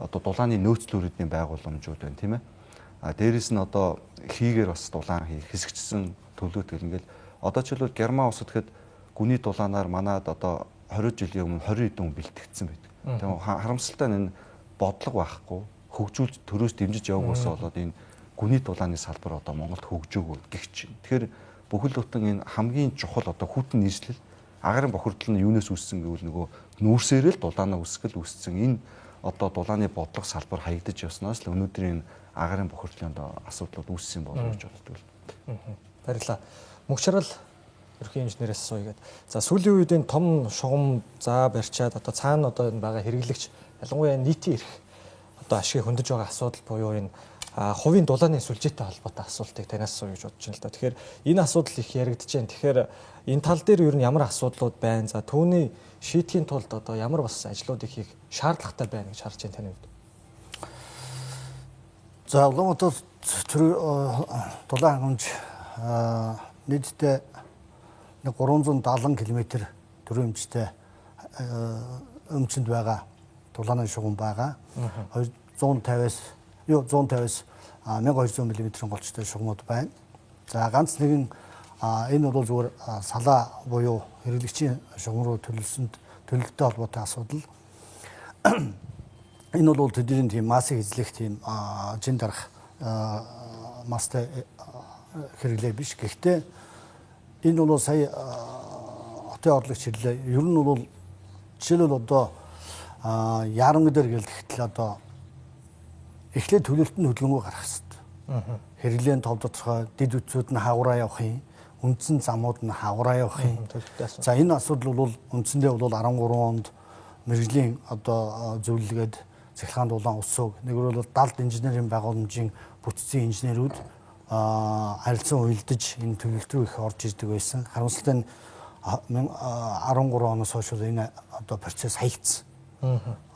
одоо дулааны нөөцлөл үрдний байгууламжууд байна, тийм ээ. А дээрээс нь одоо хийгээр бас дулаан хийх хэсэгчсэн төлөөт гэл ингээл одоо жишээлбэл Герман улсад гэхэд гүний дулаанаар манад одоо 20 жилийн өмнө 20 хэдэн хүн бэлтгэгдсэн байдаг. Тийм харамсалтай нь энэ бодлого байхгүй, хөгжүүлж төрөөс дэмжиж яваагаас болоод энэ гүний дулааны салбар одоо Монголд хөгжөөгүй гихч. Тэгэхээр бүхэл бүтэн энэ хамгийн чухал одоо хүйтэн нийслэл агарын бохирдол нь юунаас үүссэн гэвэл нөгөө нүүрсээрээ л дулаанаа үүсгэл үүссэн. Энэ одоо дулааны бодлого салбар хаягдаж явснаас л өнөөдрийн энэ агарын бохирдлын одоо асуудлууд үүссэн болов гэж боддог. Баярлалаа. Мөнхчаргал ерөнхий инженерээс асууя гэдэг. За сүүлийн үед энэ том шугам за барьчаад одоо цаана одоо энэ байгаа хэрэглэгч ялангуяа нийтийн эрх одоо ашигыг хөндөж байгаа асуудал буюу энэ хувийн дулааны сүлжээтэй холбоотой асуултыг танаас асууя гэж бодож байна л да. Тэгэхээр энэ асуудал их яригдж байна. Тэгэхээр энэ тал дээр ер нь ямар асуудлууд байна? За түүний шийдэхийн тулд одоо ямар бас ажлуудыг хийх шаардлагатай байна гэж харж байна таны хувьд? За Улаанбаатар дулаан хангамж нийтдээ 370 км төрийн өмчтэй өмчөнд байгаа дулааны шугам байгаа. 250-аас 150-аас 1200 мм-ийн голчтой шугамуд байна. За ганц нэгэн энэ бол зүгээр салаа буюу хэрэглэгчийн шугам руу төлөлсөнд төлөлттэй холбоотой асуудал. Энэ бол тэдний тийм массыг эзлэх тийм жин дарах мастай хэрэглээ биш. Гэхдээ энэ бол сая хотын орлогч хэллээ. Ер нь бол жишээлбэл одоо яаранг дээр гэлтэхтэл одоо эхлээд төлөлт нь хөдөлгөөнгөө гаргах хэрэгтэй. Хэрэглээний тов тодорхой, дэд үтсүүд нь хаагураа явах юм, үндсэн замууд нь хаагураа явах юм. За энэ асуудал бол үндсэндээ бол 13 онд мэргэжлийн одоо зөвлөлгээд цахилгаан дулаан өсөөг нэг бол далд инженерийн байгууламжийн бүтцийн инженерүүд харилцан уялдаж энэ төлөлт рүү их орж ирдэг байсан. Харамсалтай нь 13 оноос хойш энэ одоо процесс хаягдсан.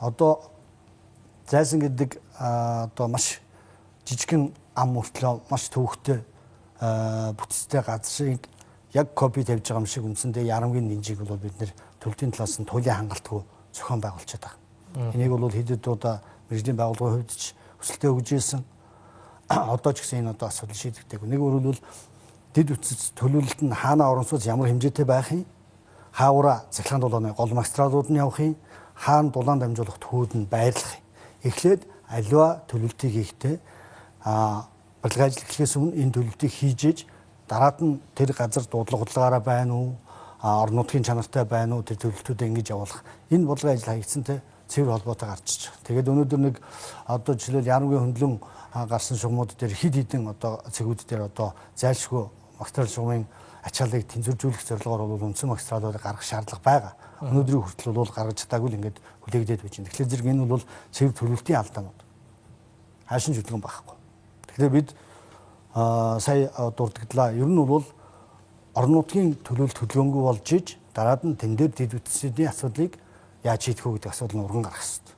Одоо зайсан гэдэг одоо маш жижигхэн ам мөртлөө маш төвөгтэй бүтцтэй газрыг яг копи тавьж байгаа юм шиг үндсэндээ ярамгийн нинжийг бол бид нэр төлөлтийн талаас нь туйлын хангалтгүй зохион байгуулчихад байгаа. Энийг бол хэд хэд удаа мэргэжлийн байгууллагын хувьд ч өсөлтөө өгж ирсэн. Одоо ч гэсэн энэ одоо асуудал шийдэгдээгүй. Нэг өөрөлдвөл дэд үтсэц төлөвлөлт нь хаана орон сууц ямар хэмжээтэй байх юм? Хаавра цахилгаан дулааны гол магистралууд нь явах юм? Хаана дулаан дамжуулах төхүүд нь байрлах юм? Эхлээд аливаа төлөвлөлтийг хийхдээ барилгын ажил эхлэхээс өмнө энэ төлөвлөлтийг хийж ээж дараад нь тэр газар дуудлага худалгаараа байна уу? Орон нутгийн чанартай байна уу? Тэр төлөвлөлтүүдээ ингэж явуулах. Энэ бодлогын ажил хаягдсантай цэвэр холбоотой гарч иж байгаа. Тэгээд өнөөдөр нэг одоо жишээлбэл ярамгийн хөндлөн гарсан шугамуд дээр хэд хэдэн одоо цэгүүд дээр одоо зайлшгүй магистрал шугамын ачааллыг тэнцвэржүүлэх зорилгоор бол үндсэн магистралуудыг гаргах шаардлага байгаа. Өнөөдрийн хүртэл бол гаргаж чадаагүй л ингээд хүлээгдээд байж байна. Тэгэхээр зэрэг энэ бол цэвэр төлөвлөлтийн алдаанууд. Хаашин хөдөлгөөн байхгүй. Тэгэхээр бид сая дурдагдлаа. Ер нь бол орон нутгийн төлөөлөлт хөдөлгөөнгүй болж иж дараад нь тэн дээр дэд бүтцийн асуудлыг яаж шийдэх үү гэдэг асуудал нь урган гарах хэрэгтэй.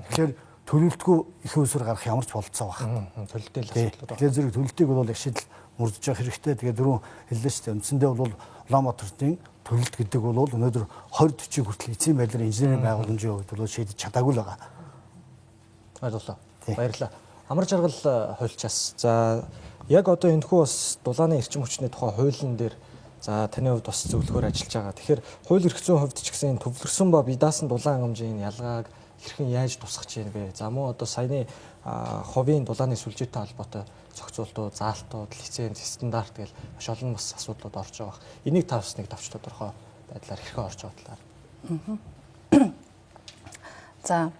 Тэгэхээр төлөвлөлтгүй их усүр гарах ямар ч бололцоо байхгүй. Төлөлтийн асуудал. Тэгэхээр зэрэг төлөлтийг бол их шийдэл мөрдөж явах хэрэгтэй. Тэгээ дөрөв хэллээ шүү дээ. Үндсэндээ бол Улаанбаатар хотын төлөлт гэдэг бол өнөөдөр 20 40 хүртэл эцсийн байдлаар инженерийн байгууламжийн хувьд бол шийдэж чадаагүй л байгаа. Ойлголоо. Баярлалаа. Амар жаргал хуульчаас. За яг одоо энэхүү бас дулааны эрчим хүчний тухай хуулийн дээр за таны хувьд бас зөвлөхөөр ажиллаж байгаа. Тэгэхээр хууль эрх зүйн хувьд ч гэсэн энэ төвлөрсөн ба бие даасан дулаан хангамжийн ялгааг хэрхэн яаж тусгах чинь бэ? За мөн одоо саяны ховын дулааны сүлжээтэй холбоотой зохицуултууд, заалтууд, лиценз, стандарт гэл маш олон бас асуудлууд орж байгаа. Энийг та бас нэг товч тодорхой байдлаар хэрхэн орж байгаа талаар. За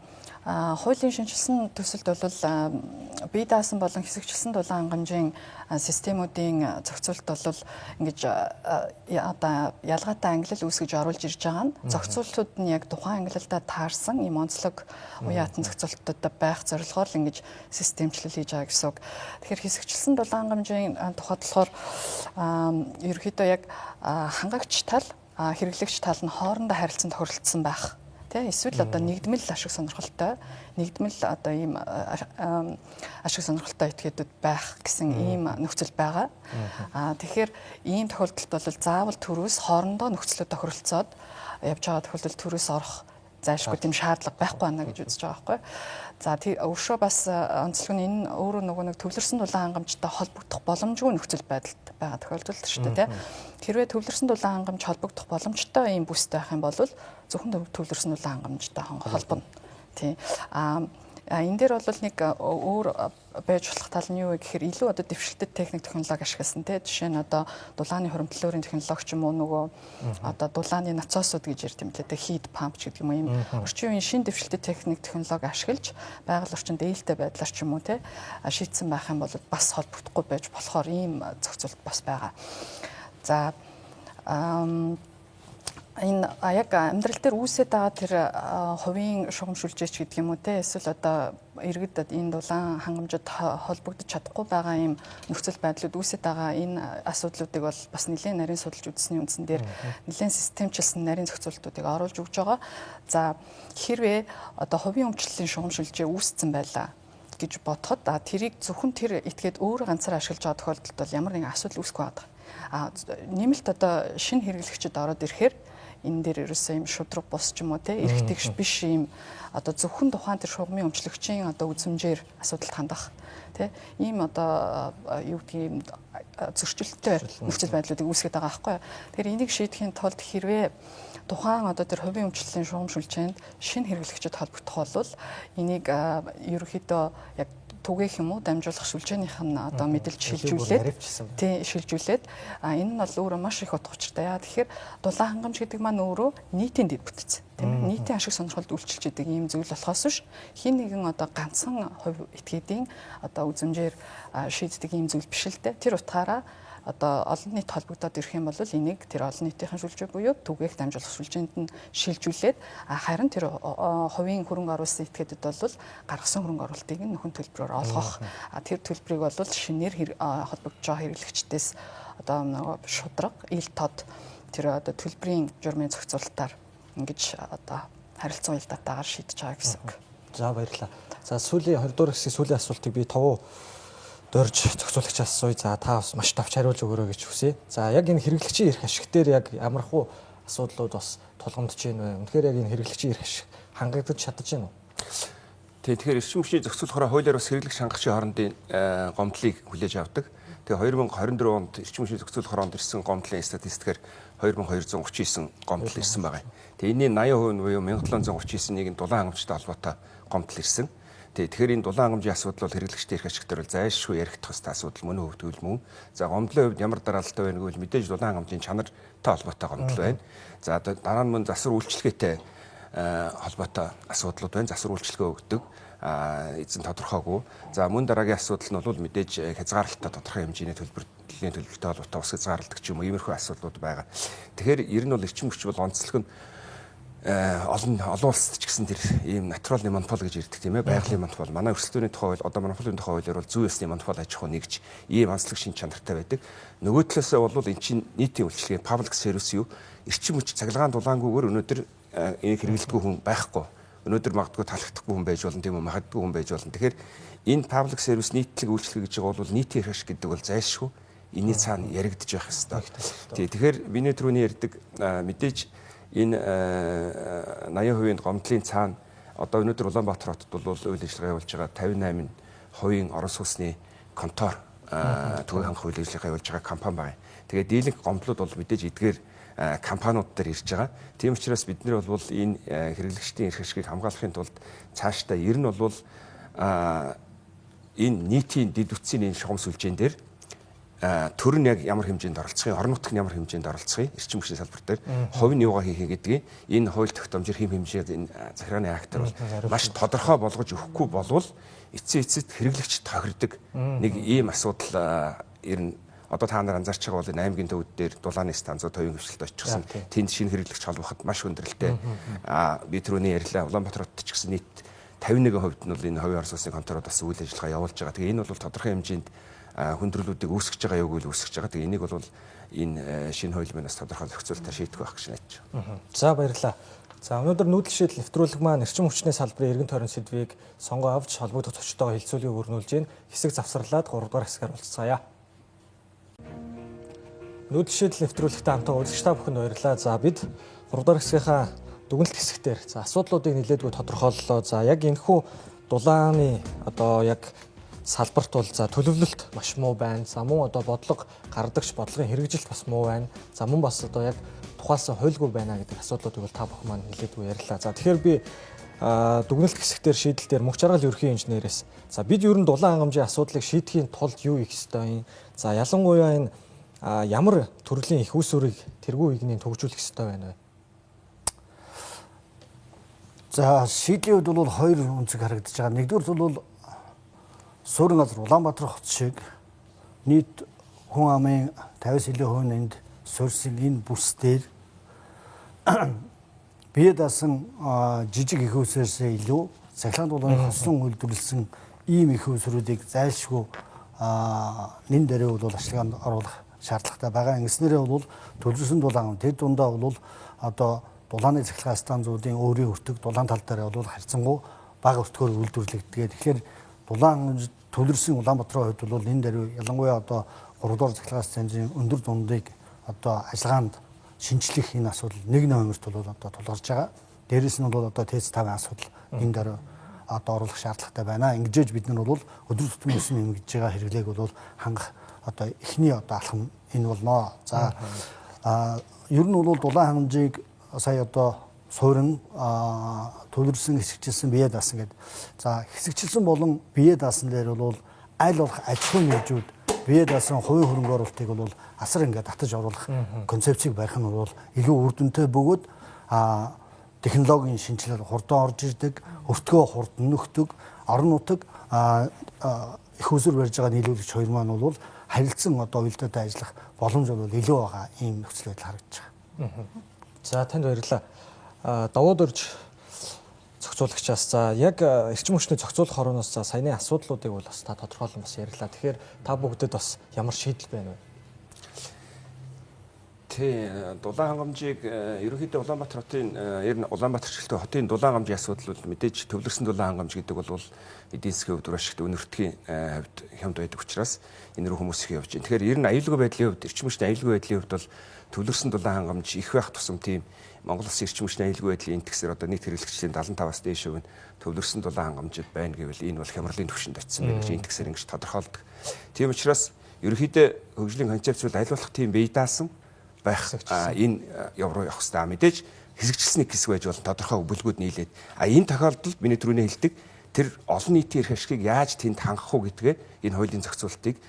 хуулийн шинэчилсэн төсөлд бол бие даасан болон хэсэгчилсэн дулаан хангамжийн системүүдийн зохицуулалт бол ингэж одоо ялгаатай ангилал үүсгэж оруулж ирж байгаа нь зохицуултууд нь яг тухайн ангилалдаа таарсан ийм онцлог уян хатан зохицуултуудад байх зорилгоор л ингэж системчлэл хийж байгаа гэсэн үг. Тэгэхээр хэсэгчилсэн дулаан хангамжийн тухайд болохоор ерөнхийдөө яг хангагч тал, хэрэглэгч тал нь хоорондоо харилцан тохиролцсон байх. Тэ эсвэл одоо нэгдмэл ашиг сонирхолтой, нэгдмэл одоо ийм ашиг сонирхолтой этгээдүүд байх гэсэн ийм нөхцөл байгаа. Тэгэхээр ийм тохиолдолд бол заавал төрөөс хоорондоо нөхцлөө тохиролцоод явж байгаа тохиолдолд төрөөс орох зайлшгүй тийм шаардлага байхгүй байна гэж үзэж байгаа байхгүй. За өршөө бас онцлог нь энэ өөрөө нөгөө нэг төвлөрсөн дулаан хангамжтай холбогдох боломжгүй нөхцөл байдалд байгаа тохиолдол шүү дээ, тэ. Хэрвээ төвлөрсөн дулаан хангамж холбогдох боломжтой ийм бүстэй байх юм бол зөвхөн төвлөрсөн дулаан хангамжтай холбоно. Тий. Энэ дээр бол нэг өөр байж болох тал нь юу вэ гэхээр илүү одоо дэвшилтэт техник технологи ашигласан те. Жишээ нь одоо дулааны хуримтлуурын технологи ч юм уу нөгөө одоо дулааны насосууд гэж ярьд юм лээ те. Heat pump ч гэдэг юм уу ийм орчин үеийн шин дэвшилтэт техник технологи ашиглаж байгаль орчинд ээлтэй байдлаар ч юм уу те шийдсэн байх юм бол бас холбогдохгүй байж болохоор ийм зохицуулалт бас байгаа. За энэ яг амьдрал дээр үүсээд байгаа тэр хувийн шугам шүлжээч гэдэг юм уу те эсвэл одоо иргэд энэ дулаан хангамжид холбогдож чадахгүй байгаа ийм нөхцөл байдлууд үүсээд байгаа энэ асуудлуудыг бол бас нэлээд нарийн судалж үзсэний үндсэн дээр нэлээд системчилсэн нарийн зохицуултуудыг оруулж өгч байгаа. За хэрвээ одоо хувийн өмчлөлийн шугам шүлжээ үүссэн байлаа гэж бодоход тэрийг зөвхөн тэр этгээд өөрөө ганцаар ашиглаж байгаа тохиолдолд бол ямар нэгэн асуудал үүсэхгүй байгаа. Нэмэлт одоо шинэ хэрэглэгчид ороод ирэхээр энэ дээр ерөөсөө юм шудраг бус ч юм уу те эрхтгш биш юм одоо зөвхөн тухайн тэр шугамын өмчлөгчийн одоо үзмжээр асуудалд хандах те ийм одоо юу гэдгийг зөрчилттэй нөхцөл байдлуудыг үүсгээд байгаа байхгүй. Тэгэхээр энийг шийдэхин тулд хэрвээ тухайн одоо тэр хувийн өмчлөлийн шугам шүлжээнд шинэ хэрэглэгчид холбогдох бол энийг ерөнхийдөө яг түгээх юм уу дамжуулах сүлжээнийх нь одоо мэдэлж шилжүүлээд тий шилжүүлээд энэ нь бол өөрөө маш их утга учиртай. Яа тэгэхээр дулаан хангамж гэдэг маань өөрөө нийтийн дэд бүтэц тийм ээ нийтийн ашиг сонирхолд үйлчилж идэг ийм зүйл болохоос биш хин нэгэн одоо ганцхан хувь этгээдийн одоо үзмжээр шийддэг ийм зүйл биш л дээ. Тэр утгаараа одоо олон нийт холбогдоод ирэх юм бол энийг тэр олон нийтийн сүлжээ буюу түгээх дамжуулах сүлжээнд нь шилжүүлээд харин тэр хувийн хөрөнгө оруулалтын этгээдэд бол гаргасан хөрөнгө оруулалтыг нь нөхөн төлбөрөөр олгох. Тэр төлбөрийг бол шинээр холбогдож байгаа хэрэглэгчдээс одоо нөгөө шудраг, ил тод тэр одоо төлбөрийн журмын зохицуулалтаар ингэж одоо харилцан уялдаатайгаар шийдэж байгаа гэсэн үг. За баярлалаа. За сүүлийн 20 дугаар хэсгийн сүүлийн асуултыг би товуу дөрж зохицуулагчаас асууя. За та бас маш товч хариулж өгөөрэй гэж хүсье. За яг энэ хэрэглэгчийн эрх ашиг дээр яг ямархуу асуудлууд бас тулгамдж байна вэ? Үнэхээр яг энэ хэрэглэгчийн эрх ашиг хангагдаж чадаж байна уу? Тэгэхээр эрчим хүчний зохицуулахаараа хуулиар бас хэрэглэгч хангагчийн хоорондын гомдлыг хүлээж авдаг. Тэгээ 2024 онд эрчим хүчний зохицуулах хороонд ирсэн гомдлын статистикээр 2239 гомдол ирсэн байгаа. Тэгээ энэний 80% нь буюу 1739 нэг нь дулаан хангамжтай холбоотой гомдол ирсэн. Тэгэхээр энэ дулаан хангамжийн асуудал бол хэрэглэгчдийн эрх ашиг дээр бол зайлшгүй яригдах ёстой асуудал мөн хөвдгөл мөн. За гомдлын хувьд ямар дараалалтай байна гэвэл мэдээж дулаан хангамжийн чанартай холбоотой гомдол байна. За дараа нь мөн засвар үйлчилгээтэй холбоотой асуудлууд байна. Засвар үйлчилгээ өгдөг эзэн тодорхойгүй. За мөн дараагийн асуудал нь бол мэдээж хязгаарлалттай тодорхой хэмжээний төлбөрлийн төлбөртэй холбоотой ус хязгаарладаг ч юм уу иймэрхүү асуудлууд байгаа. Тэгэхээр ер нь бол эрчим хүч бол онцлог нь Олон олон улсад ч гэсэн тэр ийм натуралны монопол гэж ирдэг, тийм ээ, байгалийн монопол. Манай өрсөлдөөний тухай хууль, одоо монополийн тухай хуулиар бол зүй ёсны монопол аж ахуй нэгж ийм онцлог шин чанартай байдаг. Нөгөө талаасаа бол эн чинь нийтийн үйлчилгээ, public service юу, эрчим хүч цахилгаан дулаангүйгээр өнөөдөр энийг хэрэглэдэггүй хүн байхгүй. Өнөөдөр магадгүй таалагдахгүй хүн байж болно, тийм үү, магадгүй хүн байж болно. Тэгэхээр энэ public service, нийтлэг үйлчилгээ гэж байгаа бол нийтийн эрх ашиг гэдэг бол зайлшгүй энэний цаана яригдж байх ёстой. Тий, тэгэхээр миний түрүүний ярьдаг мэдээж энэ 80% гомдлын цаана одоо өнөөдөр Улаанбаатар хотод бол үйл ажиллагаа явуулж байгаа 58 хувийн орон сууцны контор, төвийн хангах үйл ажиллагаа явуулж байгаа компани байна. Тэгээд дийлэнх гомдлууд бол мэдээж эдгээр компаниуд дээр ирж байгаа. Тийм учраас бид нар бол энэ хэрэглэгчдийн эрх ашигыг хамгаалахын тулд цаашдаа ер нь бол энэ нийтийн дэд үтсийн энэ шугам сүлжээн дээр төр нь яг ямар хэмжээнд оролцох юм, орон нутг нь ямар хэмжээнд оролцох юм, эрчим хүчний салбар дээр хувь нь юугаа хийх гэдгийг энэ хууль тогтоомжоор хэм хэмжээд энэ захиргааны актаар бол маш тодорхой болгож өгөхгүй болвол эцсийн эцэст хэрэглэгч тохирдог нэг ийм асуудал ер нь. Одоо та нар анзаарч байгаа бол энэ аймгийн төвд дээр дулааны станцууд хувийн хвшилд очихсан. Тэнд шинэ хэрэглэгч холбоход маш хүндрэлтэй. Би түрүүний ярьлаа, Улаанбаатар хотод ч гэсэн нийт 51% нь бол энэ хувийн орон сууцны конторууд бас үйл ажиллагаа явуулж байгаа. Тэгээ энэ бол тодорхой хэмжээнд хүндрэлүүдийг үүсгэж байгаа юуг л үүсгэж байгаа. Тэгээ энийг бол энэ шинэ хууль маань бас тодорхой зохицуултаар шийдэх байх гэж найдаж байна. За, баярлалаа. За, өнөөдөр нүүдэл шийдэл нэвтрүүлэг маань эрчим хүчний салбарын эргэн тойрон сэдвийг сонгоо авч холбогдох зочдтойгоо хэлцүүлгийг өрнүүлж байна. Хэсэг завсарлаад 3 дугаар хэсгээр уулзцаая. Нүүдэл шийдэл нэвтрүүлэгтэй хамтаа үзэгч та бүхэнд баярлалаа. За, бид 3 дугаар хэсгийнхаа дүгнэлт хэсэгтэр за асуудлуудыг нэлээдгүй тодорхойллоо. За, яг энэхүү дулааны одоо яг салбарт бол за төлөвлөлт маш муу байна. За, мөн одоо бодлого гардагч бодлогын хэрэгжилт бас муу байна. За, мөн бас одоо яг тухайлсан хуйлгүй байна гэдэг асуудлуудыг бол та бүхэн маань нэлээдгүй ярьлаа. За, тэгэхээр би дүгнэлт хэсэгтэр шийдэл дээр мөнх жаргал ерөнхий инженерээс за бид ер нь дулаан хангамжийн асуудлыг шийдэхийн тулд юу хийх ёстой юм? За, ялангуяа энэ ямар төрлийн их усүрийг тэргүй игнийг төгжүүлэх ёстой байна вэ? За, шийдлийн хувьд бол хоёр өнцөг харагдаж байгаа. Нэгдүгээр бол суурин газар Улаанбаатар хот шиг нийт хүн амын 50-аас илүү хувь нь энд суурьсан энэ бүс дээр бие даасан жижиг их усээрсээ илүү цахилгаан дулааны хослон үйлдвэрлэсэн ийм их усруудыг зайлшгүй нэн дээрээ бол ашиганд оруулах шаардлагатай байгаа. Ингэснээрээ бол төлөвлөсөн дулаан тэр дундаа бол одоо дулааны цахилгаан станцуудын өөрийн өртөг дулаан тал дээр бол харьцангуй бага өртгөөр үйлдвэрлэгддэг. Тэгэхээр дулаан төлөрсөн Улаанбаатарын хувьд бол энэ дээр ялангуяа одоо 3 дугаар цахилгаан станцын өндөр дундыг одоо ажиллагаанд шинжлэх энэ асуудал нэг номерт бол одоо тулгарч байгаа. Дээрээс нь бол одоо ТЭЦ 5-ын асуудал энэ дээр одоо оруулах шаардлагатай байна. Ингэж бид нар бол өдөр тутмын өсөн нэмэгдэж байгаа хэрэглээг бол хангах одоо эхний одоо алхам энэ болно. За, ер нь бол дулаан хангамжийг сая одоо суурин төлөрсөн, хэсэгчилсэн, бие даасан гэдэг. За, хэсэгчилсэн болон бие даасан дээр бол аль болох аж ахуйн нэгжүүд бие даасан хувийн хөрөнгө оруулалтыг бол асар ингээд татаж оруулах концепцийг барих нь бол илүү үр дүнтэй бөгөөд технологийн шинжилгээ хурдан орж ирдэг, өртгөө хурдан нөхдөг, орон нутаг их усүр барьж байгаа нийлүүлэгч хоёр маань бол харилцан одоо уялдаатай ажиллах боломж бол илүү байгаа ийм нөхцөл байдал харагдаж байгаа. За, танд баярлалаа. Давууд өрж зохицуулагчаас за яг эрчим хүчний зохицуулах хорооноос за саяны асуудлуудыг бол бас та тодорхойлон бас ярьлаа. Тэгэхээр та бүгдэд бас ямар шийдэл байна вэ? Тий, дулаан хангамжийг ерөнхийдөө Улаанбаатар хотын ер нь Улаанбаатар чиглэлтэй хотын дулаан хангамжийн асуудал бол мэдээж төвлөрсөн дулаан хангамж гэдэг бол эдийн засгийн хувьд маш их өнөртгийн хувьд хямд байдаг учраас энэ рүү хүмүүс их явж байна. Тэгэхээр ер нь аюулгүй байдлын хувьд, эрчим хүчний аюулгүй байдлын хувьд бол төвлөрсөн дулаан хангамж их байх тусам тийм Монгол улсын эрчим хүчний аюулгүй байдлын индексээр одоо нийт хэрэглэгчдийн 75-аас дээш хувь нь төвлөрсөн дулаан хангамжид байна гэвэл энэ бол хямралын түвшинд очсон байна гэж индексээр ингэж тодорхойлдог. Тийм учраас ерөнхийдөө хөгжлийн концепц бол аль болох тийм бие даасан байх энэ яв руу явах хэрэгтэй. Мэдээж хэсэгчилсэн нэг хэсэг байж болно, тодорхой бүлгүүд нийлээд. Энэ тохиолдолд миний түрүүний хэлдэг тэр олон нийтийн эрх ашигыг яаж тэнд хангах уу гэдгээ энэ хуулийн зохицуултыг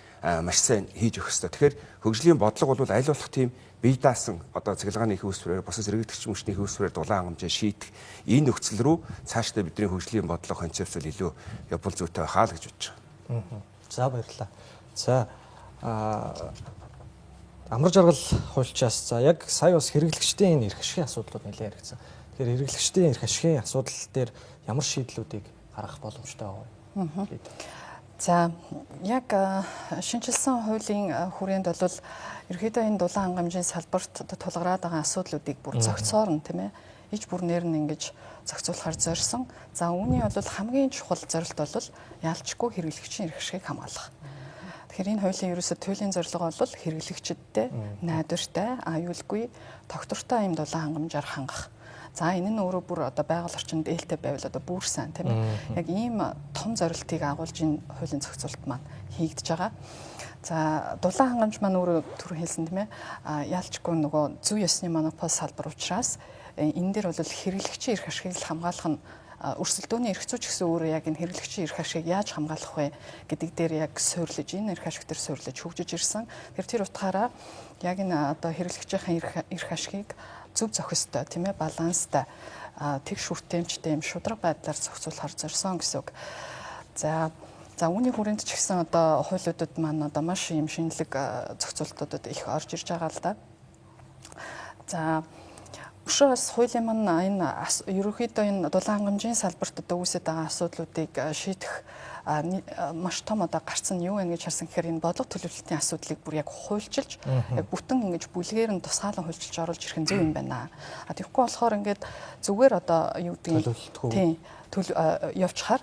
маш сайн хийж өгөх хэрэгтэй. Тэгэхээр хөгжлийн бодлого бол аль болох тийм бие даасан одоо цахилгааны их усврээр бусад сэргийлэгч хүчний их усврээр дулаан хангамжаа шийдэх энэ нөхцөл рүү цаашдаа бидний хөгжлийн бодлого концепц бол илүү явбал зүйтэй байхаа л гэж бодож байгаа. За, баярлалаа. За, амар жаргал хуульчаас за яг сая бас хэрэглэгчдийн энэ эрх ашигын асуудлууд нэлээд яригдсан. Тэгэхээр хэрэглэгчдийн эрх ашигын асуудал дээр ямар шийдлүүдийг гаргах боломжтой байгаа вэ? За яг шинэчилсэн хуулийн хүрээнд бол ерөнхийдөө энэ дулаан хангамжийн салбарт тулгараад байгаа асуудлуудыг бүр зохицоор нь, тийм ээ, иж бүрнээр нь ингэж зохицуулахар зорьсон. За үүний бол хамгийн чухал зорилт бол ялчгүй хэрэглэгчийн эрх ашигыг хамгаалах. Тэгэхээр энэ хуулийн ерөөсөө туйлын зорилго бол хэрэглэгчдтэй найдвартай, аюулгүй, тогтвортой юм дулаан хангамжаар хангах. За энэ нь өөрөө бүр одоо байгаль орчинд ээлтэй байвал одоо бүр сайн, тийм ээ. Яг ийм том зорилтыг агуулж энэ хуулийн зохицуулалт маань хийгдэж байгаа. За дулаан хангамж маань өөрөө түрүү хэлсэн, тийм ээ. Яалчгүй нөгөө зүй ёсны монопол салбар учраас энэ дээр бол хэрэглэгчийн эрх ашигыг хамгаалах нь өрсөлдөөний эрх зүйч гэсэн өөрөө яг энэ хэрэглэгчийн эрх ашигыг яаж хамгаалах вэ гэдэг дээр яг суйрлаж, энэ эрх ашиг дээр суйрлаж хөгжиж ирсэн. Тэр утгаараа яг энэ одоо хэрэглэгчийн эрх ашигыг зөв зохистой, тийм ээ, баланстай, тэгш хүртээмжтэй юм шударга байдлаар зохицуулахар зорьсон гэсэн үг. За үүний хүрээнд ч гэсэн одоо хуулиудад маань одоо маш юм шинэлэг зохицуултуудад их орж ирж байгаа л да. За өшөө бас хуулийн маань энэ ерөнхийдөө энэ дулаан хангамжийн салбарт одоо үүсэт байгаа асуудлуудыг шийдэх маш том одоо гарц нь юу вэ гэж харсан гэхээр энэ бодлого төлөвлөлтийн асуудлыг бүр яг хуульчилж, яг бүтэн ингэж бүлгээр нь тусгаалan хуульчилж оруулж ирэх нь зөв юм байна. А тэгэхгүй болохоор ингээд зүгээр одоо юу гэдгийг тийм төл явчихаар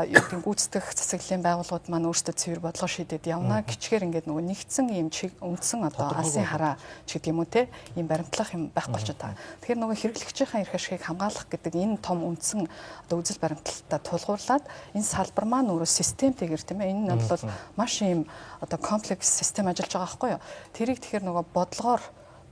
юу гэдэг гүйцэтгэх засаглалын байгууллагууд маань өөрсдөө цэвэр бодлого шийдээд явна гिचгээр ингээд нөгөө нэгдсэн ийм чиг үндсэн одоо алсын хараа ч гэдэг юм уу те ийм баримтлах юм байхгүй болчиход байгаа. Тэгэхээр нөгөө хэрэглэгчийн эрх ашигыг хамгаалах гэдэг энэ том үндсэн одоо үзэл баримтлалтаа тулгуурлаад энэ салбар маань өөрөө системтэйгэр, тийм ээ, энэ нь бол маш ийм одоо комплекс систем ажиллаж байгаа байхгүй юу. Тэрийг тэгэхээр нөгөө бодлогоор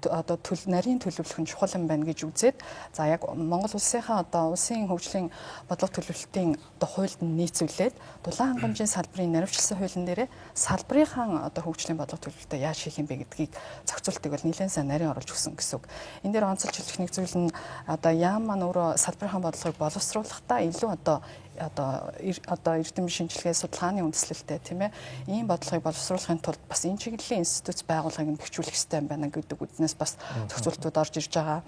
одоо нарийн төлөвлөх нь чухал юм байна гэж үзээд, за яг Монгол улсынхаа одоо улсын хөгжлийн бодлого төлөвлөлтийн одоо хуульд нийцүүлээд дулаан хангамжийн салбарын наривчлсан хуулийн дээрээ салбарынхаа одоо хөгжлийн бодлого төлөвлөлтөө яаж хийх юм бэ гэдгийг зохицуултыг бол нэлээд сайн нарийн оруулж өгсөн гэсэн үг. Энэ дээр онцолж хэлэх нэг зүйл нь одоо яам маань өөрөө салбарынхаа бодлогыг боловсруулахдаа илүү одоо эрдэм шинжилгээ судалгааны үндэслэлтэй, тийм ээ, ийм бодлогыг боловсруулахын тулд бас энэ чиглэлийн институт байгууллагыг нь бэхжүүлэх хэрэгтэй юм байна гэдэг үднээс бас зохицуултууд орж ирж байгаа.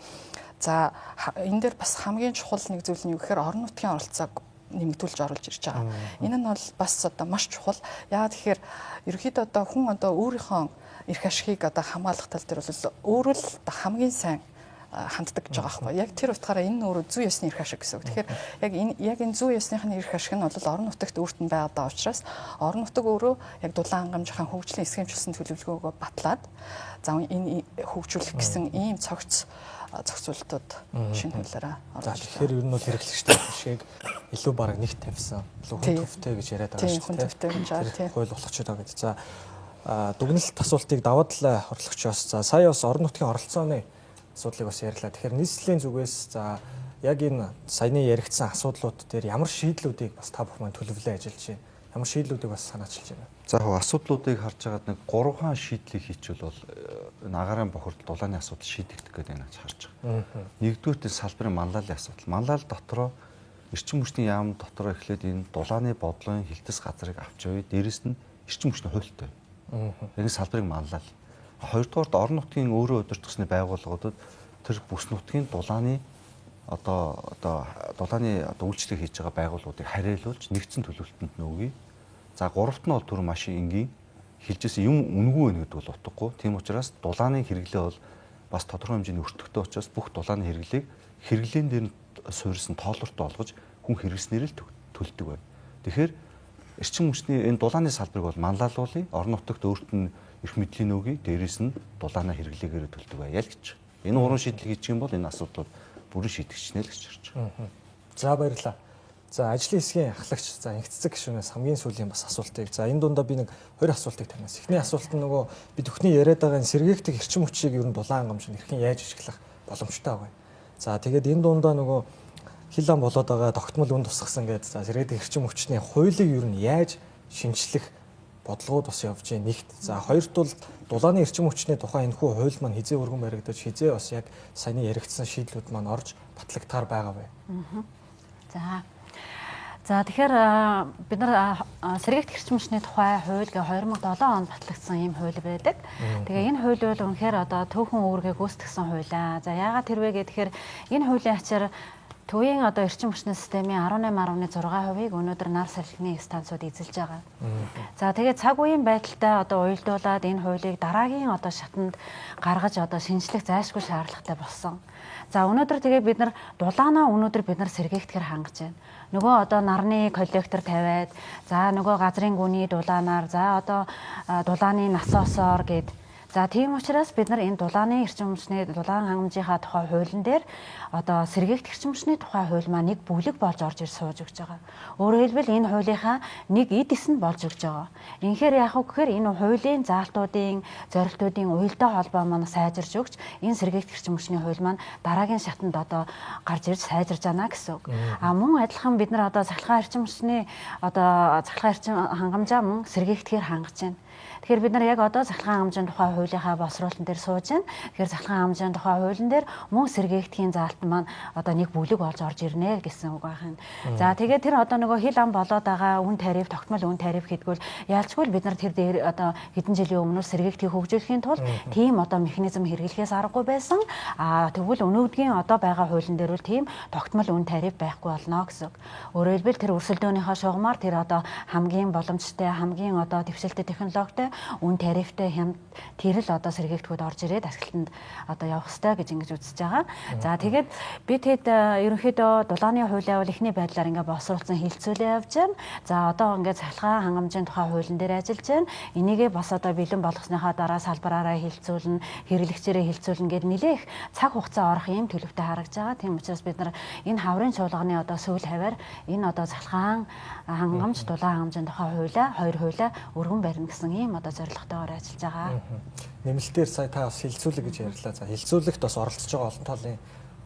За энэ дээр бас хамгийн чухал нэг зүйл нь юу гэхээр орон нутгийн оролцоог нэмэгдүүлж оруулж ирж байгаа. Энэ нь бол бас одоо маш чухал. Яагаад тэгэхээр ерөнхийдөө одоо хүн одоо өөрийнхөө эрх ашигыг одоо хамгаалах тал дээр бол өөрөө л хамгийн сайн ханддаг гэж байгаа байхгүй. Яг тэр утгаараа энэ нь өөрөө зүй ёсны эрх ашиг гэсэн үг. Тэгэхээр яг энэ зүй ёсных нь эрх ашиг нь бол орон нутагт өөрт нь байгаад байгаа учраас орон нутаг өөрөө яг дулаан хангамжийн хөгжлийн схемчилсэн төлөвлөгөөгөө батлаад за энэ хөгжүүлэх гэсэн ийм цогц зохицуултууд шинэ хуулиараа оруулж. Тэгэхээр ер нь бол хэрэглэгчдийн ашигыг илүү бараг нэгт тавьсан, илүү хүн төвтэй гэж яриад байгаа шүү дээ. Хүн төвтэй гэж байгаа тийм. Хууль болох ч байгаа гэдэг. За дүгнэлт асуултыг даваад л орлогчоос за сая бас орон нутгийн оролцооны асуудлыг бас ярьлаа. Тэгэхээр нийслэлийн зүгээс за яг энэ саяны яригдсан асуудлууд дээр ямар шийдлүүдийг бас та бүхэн маань төлөвлөө ажиллаж байна? Ямар шийдлүүдийг бас санаачилж байна? За яг асуудлуудыг харж байгаад нэг гурван шийдлийг хийчихвэл бол энэ агаарын бохирдол дулааны асуудал шийдэгдэх гэдэг нь харж байгаа. Нэгдүгüүрт салбарын манлайллын асуудал. Манлайл дотроо эрчим хүчний яам дотроо эхлээд энэ дулааны бодлогын хилтэс газрыг авч явъя. Дээрэс нь эрчим хүчний хуультай. Яг салбарыг манлайл. Хоёрдугаарт орон нутгийн өөрөө удирдахсны байгууллагуудад тэр бүс нутгийн дулааны одоо дулааны одоо үйлчлэг хийж байгаа байгууллагуудыг харьяалуулж нэгдсэн төлөвлөлтөнд нөөгье. За гуравт нь бол түр маш энгийн хэлжсэн юм үнэгүй байна гэдэг бол утгагүй. Тийм учраас дулааны хэрэглээ бол бас тодорхой хэмжээний өртөгтэй учраас бүх дулааны хэрэглээг хэрэглээн дээр нь суурьсан тоолортой олгож хүн хэрэгснээр л төлдөг байна. Тэгэхээр эрчим хүчний энэ дулааны салбарыг бол манлайлуулъя. Орон нутагт өөрт нь эрх мэдлийн нөөгийг дээрээс нь дулаанаа хэрэглээгээр төлдөг байя л гэж. Энэ гурван шийдэл хийчих юм бол энэ асуудлууд бүрэн шийдэгчнэ л гэж харж байгаа. За баярлалаа. За ажлын хэсгийн ахлагч за инх цэцэг гишүүнээс хамгийн сүүлийн бас асуултыг. За энэ дундаа би нэг 20 асуултыг танаас. Эхний асуулт нь нөгөө бид бүхний яриад байгаа энэ сэргээгдэх эрчим хүчийг ер нь дулаан хангамж нь хэрхэн яаж ашиглах боломжтой байгаа юм. За тэгээд энэ дундаа нөгөө хил ам болоод байгаа тогтмол үн тусгасан гэдэг. За сэргээгдэх эрчим хүчний хуулийг ер нь яаж шинчлэх бодлогууд бас явж байна нэгт. За хоёрт бол дулааны эрчим хүчний тухай энэхүү хууль маань хизээ өргөн баригдаж хизээ бас яг саяны яригдсан шийдлүүд маань орж батлагдахаар байгаа вэ? За. За тэгэхээр бид нар сэргээгдэх эрчим хүчний тухай хууль гэ 2007 онд батлагдсан ийм хууль байдаг. Тэгээ энэ хууль бол үнэхээр одоо түүхэн үүргээ гүйцэтгсэн хууль. За яагаад тэр вэ гэхээр энэ хуулийн ачаар төвийн одоо эрчим хүчний системийн 18.6%-ийг өнөөдөр нар салхины станцууд эзэлж байгаа. За тэгээд цаг үеийн байдалтай одоо уялдуулаад энэ хуулийг дараагийн одоо шатанд гаргаж одоо шинжлэх зайлшгүй шаардлагатай болсон. За өнөөдөр тэгээ бид нар дулаанаа өнөөдөр бид нар сэргээгдэхээр хангаж байна. Нөгөө одоо нарны коллектор тавиад, за нөгөө газрын гүний дулаанаар, за одоо дулааны насосоор гээд. За тийм учраас бид нар энэ дулааны эрчим хүчний дулаан хангамжийнхаа тухай хуулийн дээр одоо сэргээгдэх эрчим хүчний тухай хууль маань нэг бүлэг болж орж ир сууж өгч байгаа. Өөрөөр хэлбэл энэ хуулийнхаа нэг эд эс нь болж өгч байгаа. Инхээр яах вэ гэхээр энэ хуулийн заалтуудын зорилтуудын уялдаа холбоо маань сайжирч өгч энэ сэргээгдэх эрчим хүчний хууль маань дараагийн шатанд одоо гарч ирж сайжирж байна гэсэн үг. А мөн адилхан бид нар одоо цахилгаан эрчим хүчний одоо цахилгаан эрчим хангамжаа мөн сэргээгдэхээр хангаж байна. Тэгэхээр бид нар яг одоо цахилгаан хангамжийн тухай хуулийнхаа боловсруулалтын дээр сууж байна. Тэгэхээр цахилгаан хангамжийн тухай хуулийн дээр мөн сэргээгдэхийн заалт маань одоо нэг бүлэг болж орж ирнэ гэсэн үг байна. За тэгээд тэр одоо нөгөө хил ам болоод байгаа үн тариф, тогтмол үн тариф гэдгүүл ялчгүй бид нар тэр дээр одоо хэдэн жилийн өмнө сэргээгдэхийг хөгжүүлэхийн тулд тийм одоо механизм хэрэглэхээс аргагүй байсан. А тэгвэл өнөөдрийн одоо байгаа хуулийн дээр бол тийм тогтмол үн тариф байхгүй болно гэсэн үг. Өөрөөр хэлбэл тэр өрсөлдөөнийхөө шугамар тэр одоо хамгийн боломжтой, хамгийн одоо дэвшилтэй технологитой үн тарифтай хямд тэр л одоо сэргээгдэхүүд орж ирээд ашиглалтанд одоо явах ёстой гэж ингэж үзэж байгаа. За тэгээд би тэгэд ерөнхийдөө дулааны хуулиа бол эхний байдлаар ингээ боловсруулсан хилцүүлээ явж байна. За одоо ингээ цахилгаан хангамжийн тухай хуулийн дээр ажиллаж байна. Энийгээ бас одоо бэлэн болгосныхаа дараа салбараараа хилцүүлнэ, хэрэглэгчээрээ хилцүүлнэ гэд нэлээх цаг хугацаа орох юм төлөвтэй харагдж байгаа. Тийм учраас бид нар энэ хаврын чуулганы одоо сүүл хаваар энэ одоо цахилгаан хангамж, дулаан хангамжийн тухай хуулиа, хоёр хуулиа өргөн барина гэсэн ийм одоо зорилготойгоор ажиллаж байгаа. Нэмэлтээр сая та бас хилцүүлэг гэж ярьлаа. За хилцүүлэгт бас оролцож байгаа олон талын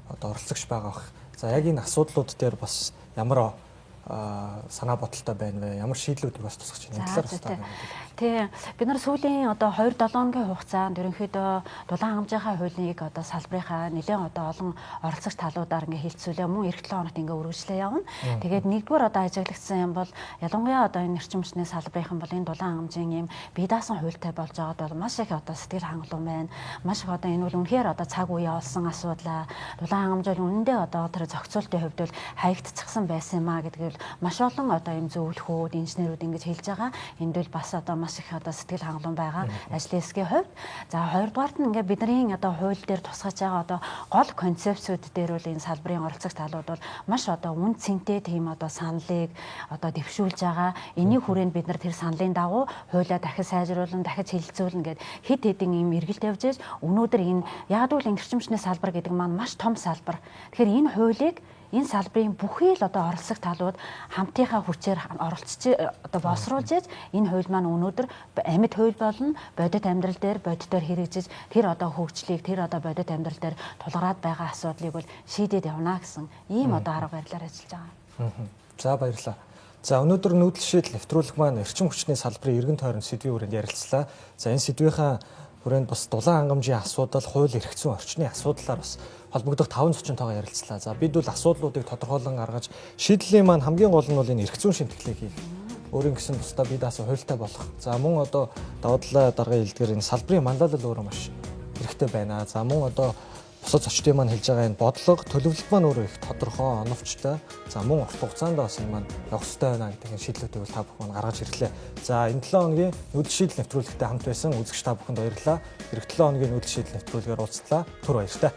одоо оролцогч байгаа бах. За яг энэ асуудлууд дээр бас ямар санаа бодолтой байна вэ? Ямар шийдлүүдийг бас тусгаж байна? Энэ талаар бас та мэдээлэл. Тий. Бид нар сүүлийн одоо 2-7 хоногийн хугацаанд ерөнхийдөө дулаан хангамжийнхаа хуулийг одоо салбарынхаа нэлээд одоо олон оролцогч талуудаар ингээ хилцүүлээ мөн эх 7 хоногт ингээ үргэлжлээ явна. Тэгээд нэгдүгээр одоо ажиглагдсан юм бол ялангуяа одоо энэ эрчим хүчний салбарынхан бол энэ дулаан хангамжийн юм бие даасан хуультай болж байгаад бол маш их одоо сэтгэл хангалуун байна. Маш их одоо энэ бол үнэхээр одоо цаг үе олсон асуудлаа. Дулаан хангамж бол үнэндээ одоо тэр зохицуултын хувьд бол хаягдчихсан байсан юм а гэдгийг маш олон одоо юм зөвлөхүүд, инженерүүд ингэж хэлж байгаа. Энд бол бас одоо маш их одоо сэтгэл хангалуун байгаа ажлын хэсгийн хувьд. За хоёрдугаарт нь ингээ бидний одоо хууль дээр тусгаж байгаа одоо гол концепцүүд дээр бол энэ салбарын оролцогч талууд бол маш одоо үн цэнтэй тийм одоо саналыг одоо дэвшүүлж байгаа. Энийг хүрээнд бид нар тэр саналын дагуу хуулиа дахиж сайжруулна, дахиж хэлэлцүүлнэ гэд хэд хэдэн юм эргэлт явж ээж өнөөдөр энэ яг л энэ эрчим хүчний салбар гэдэг маань маш том салбар. Тэгэхээр энэ хуулийг энэ салбарын бүхий л одоо оролцох талууд хамтынхаа хүчээр оролцож одоо боловсруулж ээж энэ хууль маань өнөөдөр амьд хууль болно, бодит амьдрал дээр бодитоор хэрэгжиж тэр одоо хөгжлийг тэр одоо бодит амьдрал дээр тулгараад байгаа асуудлыг бол шийдээд явна гэсэн ийм одоо арга барилаар ажиллаж байгаа. За баярлалаа. За өнөөдөр нүүдэл шийдэл нэвтрүүлэг маань эрчим хүчний салбарын эргэн тойрон сэдвийн хүрээнд ярилцлаа. За энэ сэдвийнхаа хүрээнд бас дулаан хангамжийн асуудал, хууль эрх зүйн орчны асуудлаар бас холбогдох 5 зочинтойгоо ярилцлаа. За бид бол асуудлуудыг тодорхойлон гаргаж шийдлийн маань хамгийн гол нь бол энэ эрх зүйн шимтгэлийг хийх. Өөрийн гэсэн тусдаа бие даасан хуультай болох. За мөн одоо давуу талаа даргын хэлдгээр энэ салбарын манлайлал өөрөө маш хэрэгтэй байна. За мөн одоо бусад зочдын маань хэлж байгаа энэ бодлого, төлөвлөлт маань өөрөө их тодорхой, оновчтой. За мөн урт хугацаанд бас энэ маань явах ёстой байна гэдэг энэ шийдлүүдийг бол та бүхэн гаргаж ирлээ. За энэ 7 хоногийн нүүдэл шийдэл нэвтрүүлэгтэй хамт байсан үзэгч та бүхэнд баярлалаа. Ирэх 7 хоногийн нүүдэл шийдэл нэвтрүүлгээр уулзлаа. Түр баяртай.